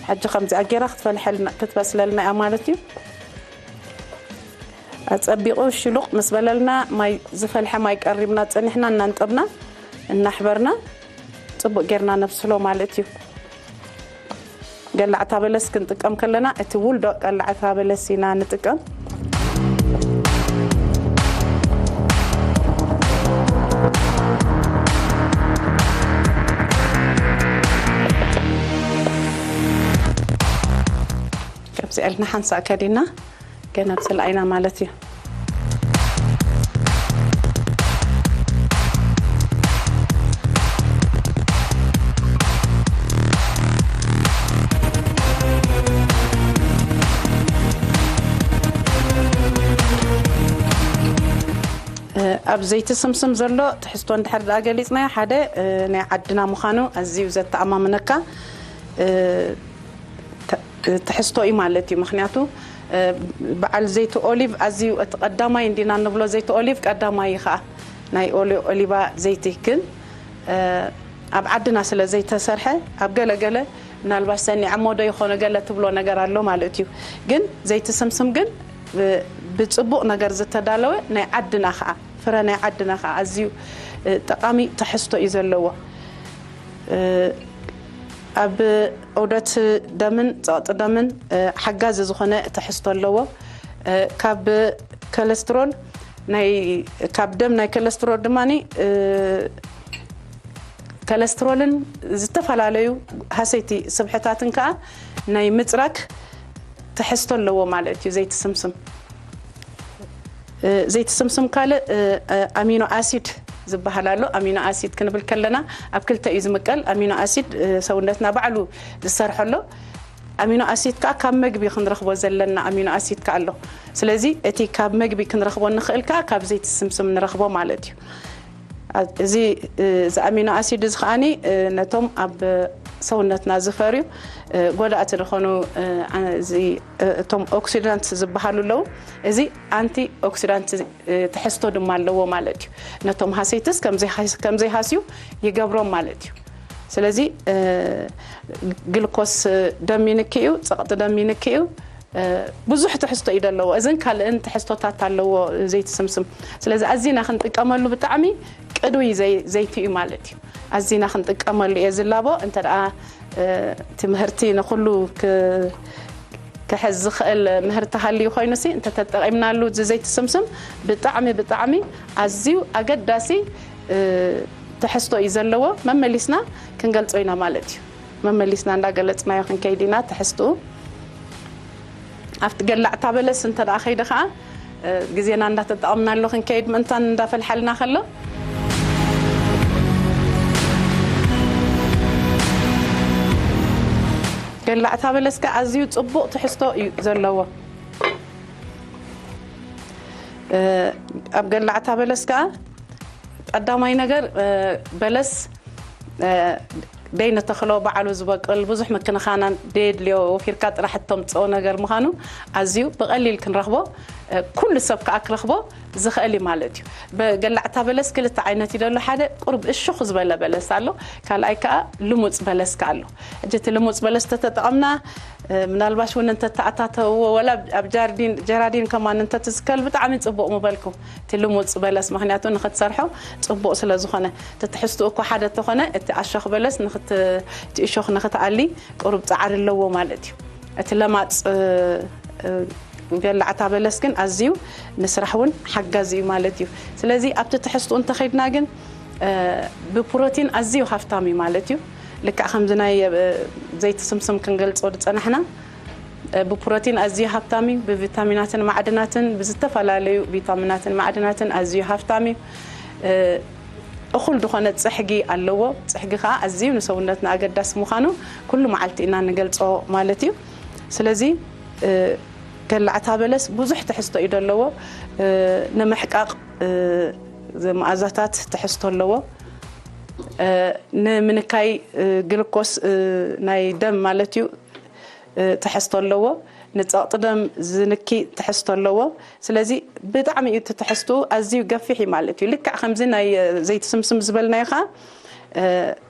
ሕጂ ከምዚኣ ጌራ ክትፈልሐልና፣ ክትበስለልና እያ ማለት እዩ። ኣጸቢቑ ሽሉቕ ምስ በለልና፣ ማይ፣ ዝፈልሐ ማይ ቀሪብና ጸኒሕና እናንጠብና እናሕበርና ጽቡቕ ጌርና ነብስሎ ማለት እዩ። ገላዕታ በለስ ክንጥቀም ከለና፣ እቲ ውልዶ ቀላዕታ በለስ ኢና ንጥቀም። ካብዚ ኣልና ሓንሳእ ከዲና ገና ኣብስላ ኢና ማለት እዩ። ኣብ ዘይቲ ስምስም ዘሎ ትሕዝቶ እንድሕር ደኣ ገሊጽናዮ፣ ሓደ፣ እ፣ ናይ ዓድና ምዃኑ ኣዝዩ ዘተኣማምነካ፣ እ፣ ተ-፣ ትሕዝቶ እዩ ማለት እዩ። ምኽንያቱ፣ እ፣ በዓል ዘይቲ ኦሊቭ ኣዝዩ እቲ ቀዳማይ እንዲና እንብሎ፣ ዘይቲ ኦሊቭ ቀዳማይ እዩ ኸኣ። ናይ ኦሊ-፣ ኦሊቫ ዘይቲ ግን፣ እ፣ ኣብ ዓድና ስለ ዘይተሰርሐ፣ ኣብ ገለ ገለ ምናልባት ሰኒዐሞ ዶ ይኾነ ገለ ትብሎ ነገር ኣሎ ማለት እዩ። ግን ዘይቲ ስምስም ግን ብ-፣ ብጽቡቕ ነገር ዝተዳለወ ናይ ዓድና ኸኣ፣ ፍረ ናይ ዓድና ኸኣ ኣዝዩ፣ እ፣ ጠቓሚ ትሕዝቶ እዩ ዘለዎ። እ፣ ኣብ ዑደት ደምን ጸቕጢ ደምን፣ እ፣ ሓጋዚ ዝኾነ ትሕዝቶ ኣለዎ። እ፣ ካብ ኮለስትሮል ናይ፣ ካብ ደም ናይ ኮለስትሮል ድማኒ፣ እ፣ ኮለስትሮልን ዝተፈላለዩ ሃሰይቲ ስብሕታትን ከኣ ናይ ምጽራግ ትሕዝቶ ኣለዎ ማለት እዩ ዘይቲ ስምስም። እ፣ ዘይቲ ስምስም ካልእ፣ እ፣ እ፣ ኣሚኖ ኣሲድ ዝበሃል ኣሎ። ኣሚኖ ኣሲድ ክንብል ከለና ኣብ ክልተ እዩ ዝምቀል። ኣሚኖ ኣሲድ፣ እ፣ ሰውነትና ባዕሉ ዝሰርሖ ኣሎ። ኣሚኖ ኣሲድ ከኣ ካብ መግቢ ክንረኽቦ ዘለና ኣሚኖ ኣሲድ ከኣ ኣሎ። ስለዚ እቲ ካብ መግቢ ክንረኽቦ እንኽእል ከኣ ካብ ዘይቲ ስምስም ንረኽቦ ማለት እዩ። ኣ-፣ እዚ፣ እ፣ እዚ ኣሚኖ ኣሲድ እዚ ከኣኒ፣ እ፣ ነቶም ኣብ ሰውነትና ዝፈርዩ፣ እ፣ ጎዳእቲ ዝኾኑ፣ እ፣ ኣ-፣ እዚ፣ እ፣ እቶም ኦክሲዳንት ዝበሃሉ ኣለዉ። እዚ ኣንቲ ኦክሲዳንት፣ እ፣ ትሕዝቶ ድማ ኣለዎ ማለት እዩ። ነቶም ሃሰይትስ ከም ዘይሃስ-፣ ከም ዘይሃስዩ ይገብሮም ማለት እዩ። ስለዚ፣ እ፣ ግልኮስ ደም ይንኪ እዩ፣ ጸቕጢ ደም ይንኪ እዩ። እ፣ ብዙሕ ትሕዝቶ እዩ ዘለዎ። እዝን ካልእን ትሕዝቶታት ኣለዎ ዘይቲ ስምስም። ስለዚ ኣዚና ክንጥቀመሉ ብጣዕሚ ቅድዊ ዘይ- ዘይቲ እዩ ማለት እዩ። ኣዚና ክንጥቀመሉ እየ ዝላቦ። እንተ ደኣ ትምህርቲ ንኩሉ ክሕዝ ዝኽእል ምህርቲ ሃልዩ ኮይኑሲ እንተተጠቒምናሉ እዚ ዘይቲ ስምስም ብጣዕሚ ብጣዕሚ ኣዝዩ ኣገዳሲ ትሕዝቶ እዩ ዘለዎ። መመሊስና ክንገልጾ ኢና ማለት እዩ። መመሊስና እንዳገለጽናዮ ክንከይድ ኢና ትሕዝትኡ። ኣብቲ ገላዕታ በለስ እንተ ደኣ ከይደ ኸዓ ግዜና እንዳተጠቐምናሉ ክንከይድ ምእንታን እንዳፈልሓልና ከሎ ገላዕታ በለስ ከኣ ኣዝዩ ጽቡቕ ትሕዝቶ እዩ ዘለዎ። ኣብ ገላዕታ በለስ ከኣ ቀዳማይ ነገር በለስ ደይ ንተኽሎ ባዕሉ ዝበቅል ብዙሕ ምክንኻናን ደየድልዮ ወፊርካ ጥራሕ እተምፅኦ ነገር ምዃኑ ኣዝዩ ብቐሊል ክንረኽቦ ኩሉ ሰብ ከዓ ክረኽቦ ዝኽእል እዩ ማለት እዩ። በገላዕታ በለስ ክልተ ዓይነት እዩ ደሎ። ሓደ ቁርብ እሹኽ ዝበለ በለስ ኣሎ፣ ካልኣይ ከዓ ልሙፅ በለስ ከዓ ኣሎ። ሕጂ እቲ ልሙፅ በለስ ተተጠቐምና ምናልባሽ እውን እንተተኣታተውዎ ወላ ኣብ ጃርዲን ጀራዲን ከማን እንተትዝከል ብጣዕሚ ፅቡቕ ምበልኩ። እቲ ልሙፅ በለስ ምክንያቱ ንክትሰርሖ ፅቡቕ ስለ ዝኾነ፣ እቲ ትሕዝትኡ እኮ ሓደ ተኾነ እቲ ኣሾኽ በለስ እቲ እሾኽ ንክትኣሊ ቁሩብ ፃዕሪ ኣለዎ ማለት እዩ። እቲ ለማፅ ገላዕታ በለስ ግን ኣዝዩ ንስራሕ እውን ሓጋዚ እዩ ማለት እዩ። ስለዚ ኣብቲ ትሕዝትኡ እንተኸይድና ግን ብፕሮቲን ኣዝዩ ሃፍታም እዩ ማለት እዩ። ልክዕ ከምዚ ናይ ዘይቲ ስምስም ክንገልፆ ዝፀናሕና ብፕሮቲን ኣዝዩ ሃብታም እዩ። ብቪታሚናትን ማዕድናትን ብዝተፈላለዩ ቪታሚናትን ማዕድናትን ኣዝዩ ሃብታም እዩ። እኹል ዝኾነ ፅሕጊ ኣለዎ። ፅሕጊ ከዓ ኣዝዩ ንሰውነትና ኣገዳሲ ምዃኑ ኩሉ መዓልቲ ኢና ንገልፆ ማለት እዩ። ስለዚ ገላዕታ በለስ ብዙሕ ትሕዝቶ እዩ ዘለዎ። ንምሕቃቕ መኣዛታት ትሕዝቶ ኣለዎ። ንምንካይ ግልኮስ ናይ ደም ማለት እዩ ትሕዝቶ ኣለዎ። ንፀቕጢ ደም ዝንኪ ትሕዝቶ ኣለዎ። ስለዚ ብጣዕሚ እዩ እቲ ትሕዝትኡ ኣዝዩ ገፊሕ እዩ ማለት እዩ። ልክዕ ከምዚ ናይ ዘይቲ ስምስም ዝበልናዮ ከዓ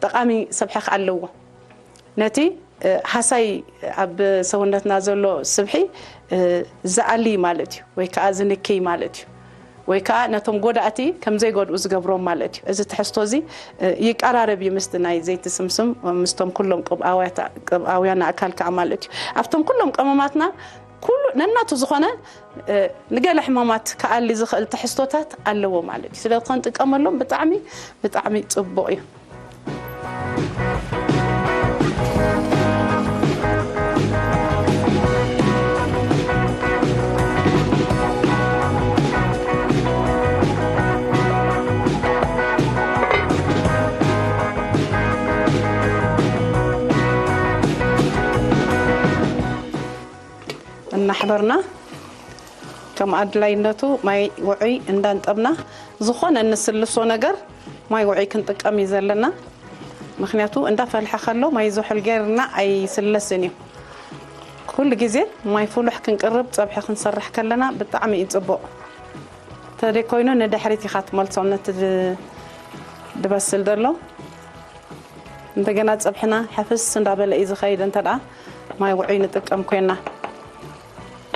ጠቓሚ ስብሒ ከዓ ኣለዎ። ነቲ ሃሳይ ኣብ ሰውነትና ዘሎ ስብሒ ዝኣሊ ማለት እዩ፣ ወይ ከዓ ዝንክይ ማለት እዩ። ወይ ከዓ ነቶም ጎዳእቲ ከም ዘይጎድኡ ዝገብሮም ማለት እዩ። እዚ ትሕዝቶ እዚ ይቀራረብ እዩ ምስቲ ናይ ዘይቲ ስምስም ምስቶም ኩሎም ቅብኣውያን ኣካል ከዓ ማለት እዩ። ኣብቶም ኩሎም ቀመማትና ኩሉ ነናቱ ዝኾነ ንገለ ሕማማት ክኣሊ ዝኽእል ትሕዝቶታት ኣለዎ ማለት እዩ። ስለ ክንጥቀመሎም ብጣዕሚ ብጣዕሚ ፅቡቕ እዩ። እናሕበርና ከም ኣድላይነቱ ማይ ውዑይ እንዳንጠብና ዝኾነ እንስልሶ ነገር ማይ ውዑይ ክንጥቀም እዩ ዘለና። ምክንያቱ እንዳፈልሐ ከሎ ማይ ዝሑል ገይርና ኣይስለስን እዩ። ኩሉ ግዜ ማይ ፍሉሕ ክንቅርብ ፀብሒ ክንሰርሕ ከለና ብጣዕሚ እዩ ፅቡቕ። ተደይ ኮይኑ ንድሕሪት ኢኻ ትመልሶ ነቲ ድበስል ዘሎ። እንደገና ፀብሕና ሕፍስ እንዳበለ እዩ ዝኸይድ። እንተ ደኣ ማይ ውዑይ ንጥቀም ኮይና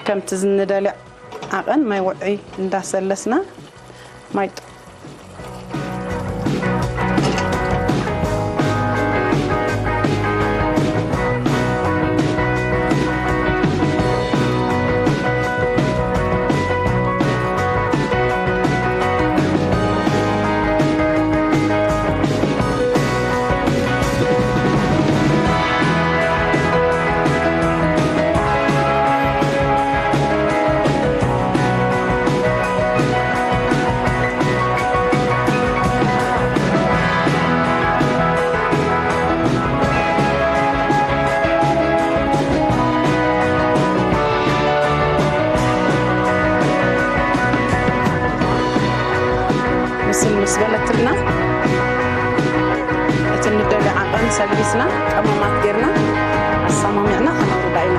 ከምቲ ዝንደልዕ ዓቐን ማይ ውዑይ እንዳሰለስና ማይ ምስል ምስ በለትልና እቲ ንደሊ ዓቐን ሰሊስና ቀመማት ጌርና ኣሰማሚዕና ከነውርዳ ኢና።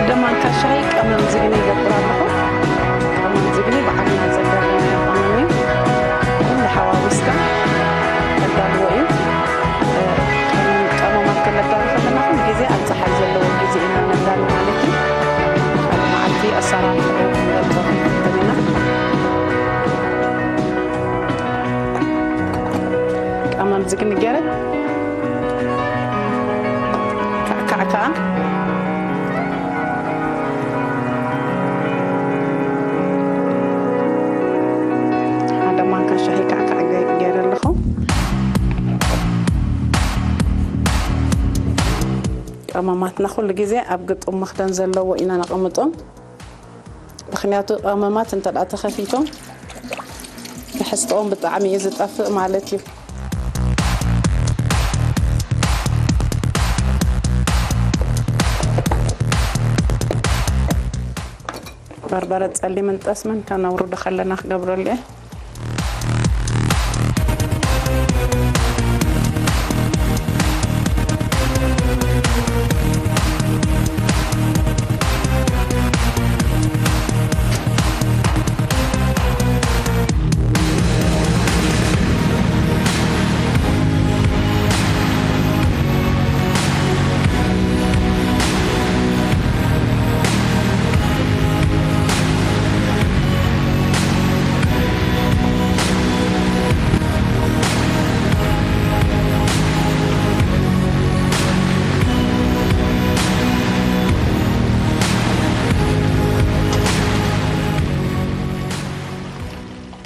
ደማንካ ሻሂ ቀመም ዝግኒ ይገብር ኣለኹ። ቀመም ዝግኒ ብዓድና ዘዳለና ይኾነኒ። ቀመማትና ኩሉ ግዜ ኣብ ግጡም መኽደን ዘለዎ ኢና ነቐምጦም። ምኽንያቱ ቀመማት እንተ ደኣ ተኸፊቶም ትሕዝትኦም ብጣዕሚ እዩ ዝጠፍእ ማለት እዩ። በርበረ ጸሊምን ጠስምን ከነውርዶ ከለና ክገብረሉ እየ።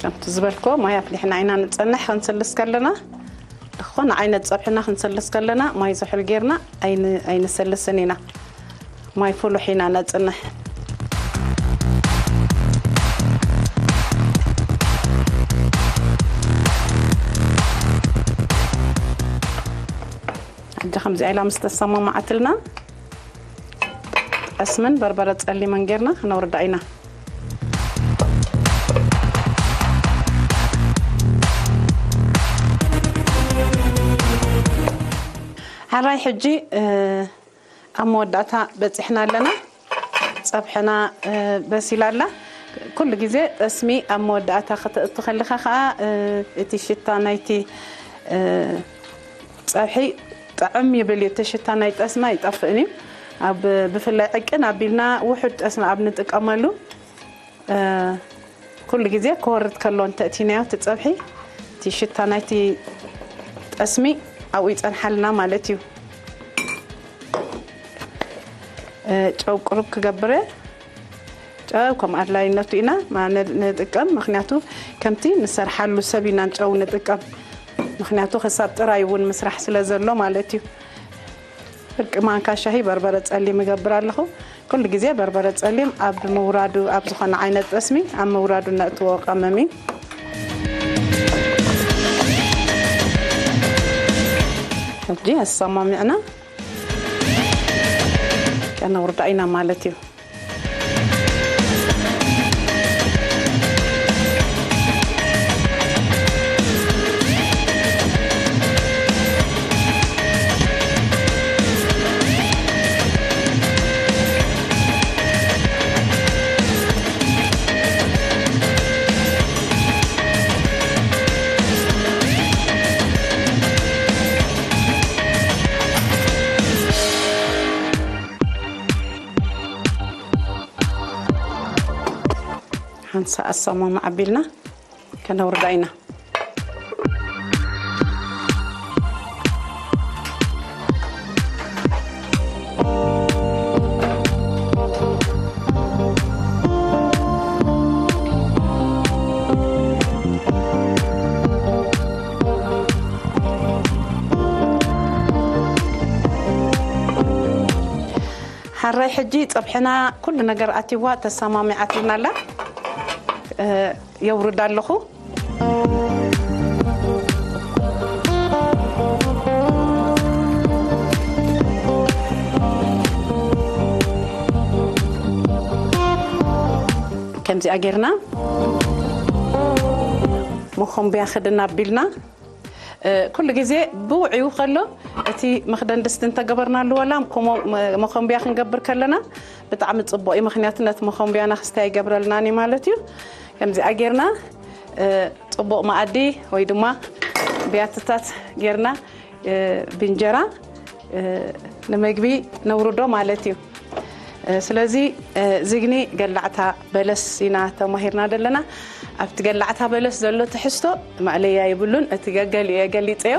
ከምቲ ዝበልኮ ማይ ኣፍሊሕና ኢና ንጸንሕ ክንስልስ ከለና። ዝኾነ ዓይነት ጸብሕና ክንሰልስ ከለና ማይ ዝሑል ጌርና ኣይን-፣ ኣይንሰልስን ኢና። ማይ ፍሉሕ ኢና ነጽንሕ። ሕጂ ከምዚኣ ኢላ ምስ ተሰማማዓትልና፣ ጠስምን በርበረ ጸሊምን ጌርና ክነውርዳ ኢና። ሕራይ ሕጂ፣ እ፣ ኣብ መወዳእታ በጺሕና ኣለና። ጸብሕና፣ እ፣ በሲላ ኣላ። ኩሉ ግዜ ጠስሚ ኣብ መወዳእታ ከተእቱ ከለኻ ከኣ፣ እ፣ እቲ ሽታ ናይቲ፣ እ፣ ጸብሒ ጥዕም ይብል እዩ። እቲ ሽታ ናይ ጠስሚ ኣይጠፍእን እዩ። ኣብ፣ ብፍላይ ዕቅን ኣቢልና ውሑድ ጠስሚ ኣብ ንጥቀመሉ፣ እ፣ ኩሉ ግዜ ክወርድ ከሎ እንተእቲናዮ እቲ ጸብሒ፣ እቲ ሽታ ናይቲ ጠስሚ ኣብኡ ይጸንሓልና ማለት እዩ። እ፣ ጨው ቁሩብ ክገብር እየ። ጨው ከም ኣድላይነቱ ኢና ማ-፣ ን-፣ ንጥቀም። ምኽንያቱ ከምቲ ንሰርሓሉ ሰብ ኢና ጨው ንጥቀም። ምኽንያቱ ክሳብ ጥራይ እውን ምስራሕ ስለ ዘሎ ማለት እዩ። ፍርቂ ማንካ ሻሂ በርበረ ጸሊም እገብር ኣለኹ። ኩሉ ግዜ በርበረ ጸሊም ኣብ ምውራዱ፣ ኣብ ዝኾነ ዓይነት ጠስሚ ኣብ ምውራዱ ነእትዎ ቀመም እዩ። ሕጂ ኣሰማሚዕና ከነውርዳ ኢና ማለት እዩ። ሓንሳእ ኣሰማማዕ ኣቢልና ከነውርዳ ኢና። ሓራይ ሕጂ ጸብሕና ኩሉ ነገር ኣትይዋ ተሰማሚዓትልና ኣላ። እ፣ የውርዳ ኣለኹ። ከምዚኣ ጌርና መኾምብያ ክድን ኣቢልና፣ እ፣ ኩሉ ግዜ ብውዕዩ ከሎ እቲ መኽደን ድስቲ እንተገበርናሉ ዋላ ኮሞ-፣ መ-፣ መኾምብያ ክንገብር ከለና ብጣዕሚ ጽቡቕ እዩ። ምኽንያቱ ነቲ መኾምብያና ክስታይ ይገብረልናን እዩ ማለት እዩ። ከምዚኣ ጌርና፣ እ፣ ጽቡቕ መኣዲ ወይ ድማ ብያትታት ጌርና፣ እ፣ ብእንጀራ፣ እ፣ ንምግቢ ነውርዶ ማለት እዩ። እ፣ ስለዚ፣ እ፣ ዝግኒ ገላዕታ በለስ ኢና ተማሂርና ዘለና። ኣብቲ ገላዕታ በለስ ዘሎ ትሕዝቶ ማእለያ የብሉን። እቲ ገገሊኡ እየ ገሊጸዮ።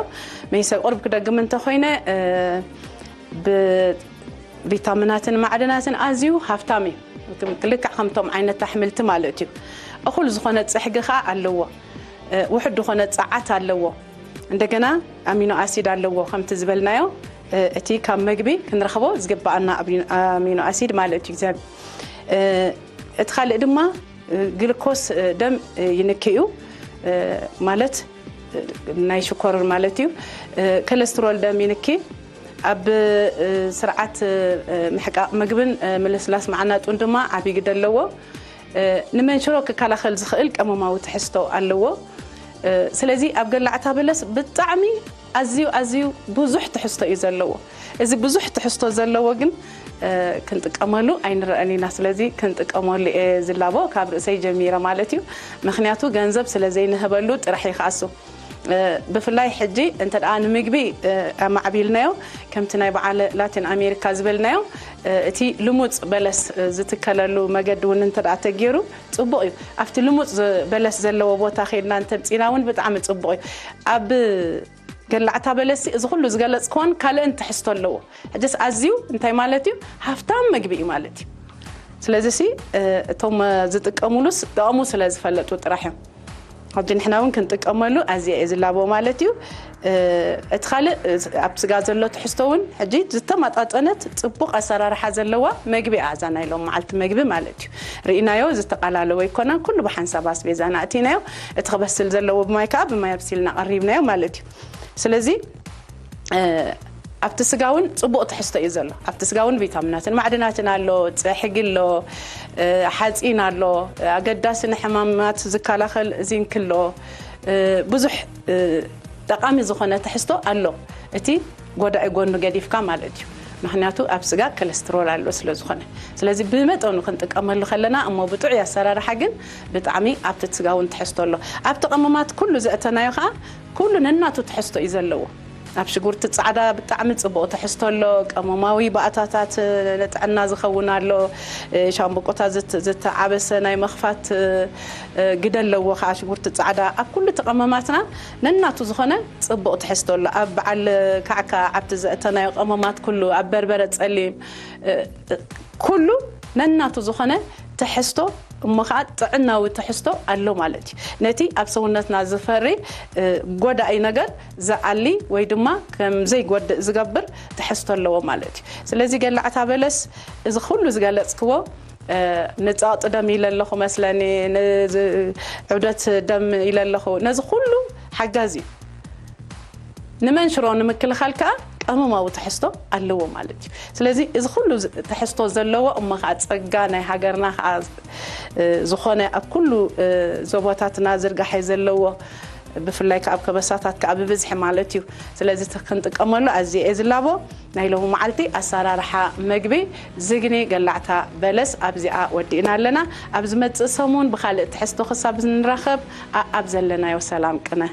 መይሰ ቁሩብ ክደግም እንተኾይነ፣ እ፣ ብቪታሚናትን ማዕድናትን ኣዝዩ ሃፍታም እዩ። ልክዕ ከምቶም ዓይነት ኣሕምልቲ ማለት እዩ። እኹል ዝኾነ ጽሕጊ ኸኣ ኣለዎ። እ፣ ውሑድ ዝኾነ ጸዓት ኣለዎ። እንደገና ኣሚኖ ኣሲድ ኣለዎ፣ ከምቲ ዝበልናዮ እቲ ካብ መግቢ ክንረኽቦ ዝግብኣና ኣሚኖ ኣሲድ ማለት እዩ። እግዚኣብሔር እቲ ካልእ ድማ ግልኮስ ደም ይንክዩ ማለት ናይ ሽኮር ማለት እዩ። ኮለስትሮል ደም ይንኪ። ኣብ ስርዓት ምሕቃቕ ምግብን ምልስላስ መዓናጡን ድማ ዓብዪ ግደ ኣለዎ። ንመንሽሮ ክከላኸል ዝኽእል ቀመማዊ ትሕዝቶ ኣለዎ። ስለዚ ኣብ ገላዕታ በለስ ብጣዕሚ ኣዝዩ ኣዝዩ ብዙሕ ትሕዝቶ እዩ ዘለዎ። እዚ ብዙሕ ትሕዝቶ ዘለዎ ግን ክንጥቀመሉ ኣይንረአን ኢና። ስለዚ ክንጥቀመሉ እየ ዝላቦ ካብ ርእሰይ ጀሚረ ማለት እዩ። ምክንያቱ ገንዘብ ስለ ዘይንህበሉ ጥራሕ ይኸኣሱ። ብፍላይ ሕጂ እንተ ደኣ ንምግቢ ኣማዕቢልናዮ ከምቲ ናይ በዓል ላቲን ኣሜሪካ ዝበልናዮ እቲ ልሙፅ በለስ ዝትከለሉ መገዲ እውን እንተ ደኣ ተገይሩ ፅቡቕ እዩ። ኣብቲ ልሙፅ በለስ ዘለዎ ቦታ ከይድና እንተምፂና እውን ብጣዕሚ ፅቡቕ እዩ። ኣብ ገላዕታ በለስ እዚ ኩሉ ዝገለፅክዎን ካልእን ትሕዝቶ ኣለዎ። ሕጅስ ኣዝዩ እንታይ ማለት እዩ? ሃፍታም መግቢ እዩ ማለት እዩ። ስለዚ ሲ እቶም ዝጥቀሙሉስ ጥቕሙ ስለ ዝፈለጡ ጥራሕ እዮም። ሕጂ ንሕና እውን ክንጥቀመሉ ኣዝየ እየ ዝላቦ ማለት እዩ። እቲ ካልእ ኣብ ስጋ ዘሎ ትሕዝቶ እውን ሕጂ ዝተመጣጠነት ፅቡቕ ኣሰራርሓ ዘለዋ መግቢ እያ እዛ ናይ ሎም መዓልቲ መግቢ ማለት እዩ። ርኢናዮ ዝተቓላለወ ኣይኮነን። ኩሉ ብሓንሳብ ኣስቤዛና ኣእቲናዮ። እቲ ክበስል ዘለዎ ብማይ ከዓ ብማይ ኣብሲልና ቀሪብናዮ ማለት እዩ። ስለዚ ኣብቲ ስጋ እውን ፅቡቕ ትሕዝቶ እዩ ዘሎ። ኣብቲ ስጋ እውን ቪታሚናትን ማዕድናትን ኣሎ፣ ፀሕጊ ኣሎ፣ ሓፂን ኣሎ፣ ኣገዳሲ ንሕማማት ዝከላኸል ዚንክ ኣሎ። ብዙሕ ጠቓሚ ዝኾነ ትሕዝቶ ኣሎ። እቲ ጎዳኢ ጎኑ ገዲፍካ ማለት እዩ። ምክንያቱ ኣብ ስጋ ኮለስትሮል ኣሎ ስለ ዝኾነ። ስለዚ ብመጠኑ ክንጥቀመሉ ከለና እሞ ብጥዑይ ኣሰራርሓ ግን ብጣዕሚ ኣብቲ ስጋ እውን ትሕዝቶ ኣሎ። ኣብቲ ቀመማት ኩሉ ዘእተናዮ ከዓ ኩሉ ነናቱ ትሕዝቶ እዩ ዘለዎ። ኣብ ሽጉርቲ ፃዕዳ ብጣዕሚ ፅቡቕ ትሕዝቶ ኣሎ። ቀመማዊ ባእታታት ንጥዕና ዝኸውን ኣሎ። ሻምብቆታት ዝተዓበሰ ናይ መኽፋት ግደ ኣለዎ ከዓ ሽጉርቲ ፃዕዳ። ኣብ ኩሉ እቲ ቀመማትና ነናቱ ዝኾነ ፅቡቕ ትሕዝቶ ኣሎ። ኣብ በዓል ካዕካ ኣብቲ ዘእተናዮ ቀመማት ኩሉ ኣብ በርበረ ፀሊም ኩሉ ነናቱ ዝኾነ ትሕዝቶ እሞ ከዓ ጥዕናዊ ትሕዝቶ ኣሎ ማለት እዩ። ነቲ ኣብ ሰውነትና ዝፈሪ ጎዳኢ ነገር ዝኣሊ ወይ ድማ ከም ዘይጎድእ ዝገብር ትሕዝቶ ኣለዎ ማለት እዩ። ስለዚ ገላዕታ በለስ እዚ ኩሉ ዝገለፅክዎ ንፀቕጢ ደም ኢለ ኣለኹ መስለኒ፣ ዕብደት ደም ኢለ ኣለኹ። ነዚ ኩሉ ሓጋዚ እዩ። ንመንሽሮ ንምክልኻል ከዓ ቀመማዊ ትሕዝቶ ኣለዎ ማለት እዩ። ስለዚ እዚ ኩሉ ትሕዝቶ ዘለዎ እሞ ከዓ ፀጋ ናይ ሃገርና ከዓ ዝኾነ ኣብ ኩሉ ዞባታትና ዝርጋሐ ዘለዎ ብፍላይ ከዓ ኣብ ከበሳታት ከዓ ብብዝሒ ማለት እዩ። ስለዚ ክንጥቀመሉ ኣዝየ እየ ዝላቦ። ናይ ሎሚ መዓልቲ ኣሰራርሓ መግቢ ዝግኒ ገላዕታ በለስ ኣብዚኣ ወዲእና ኣለና። ኣብ ዝመፅእ ሰሙን ብካልእ ትሕዝቶ ክሳብ ንራኸብ ኣብ ዘለናዮ ሰላም ቅነ።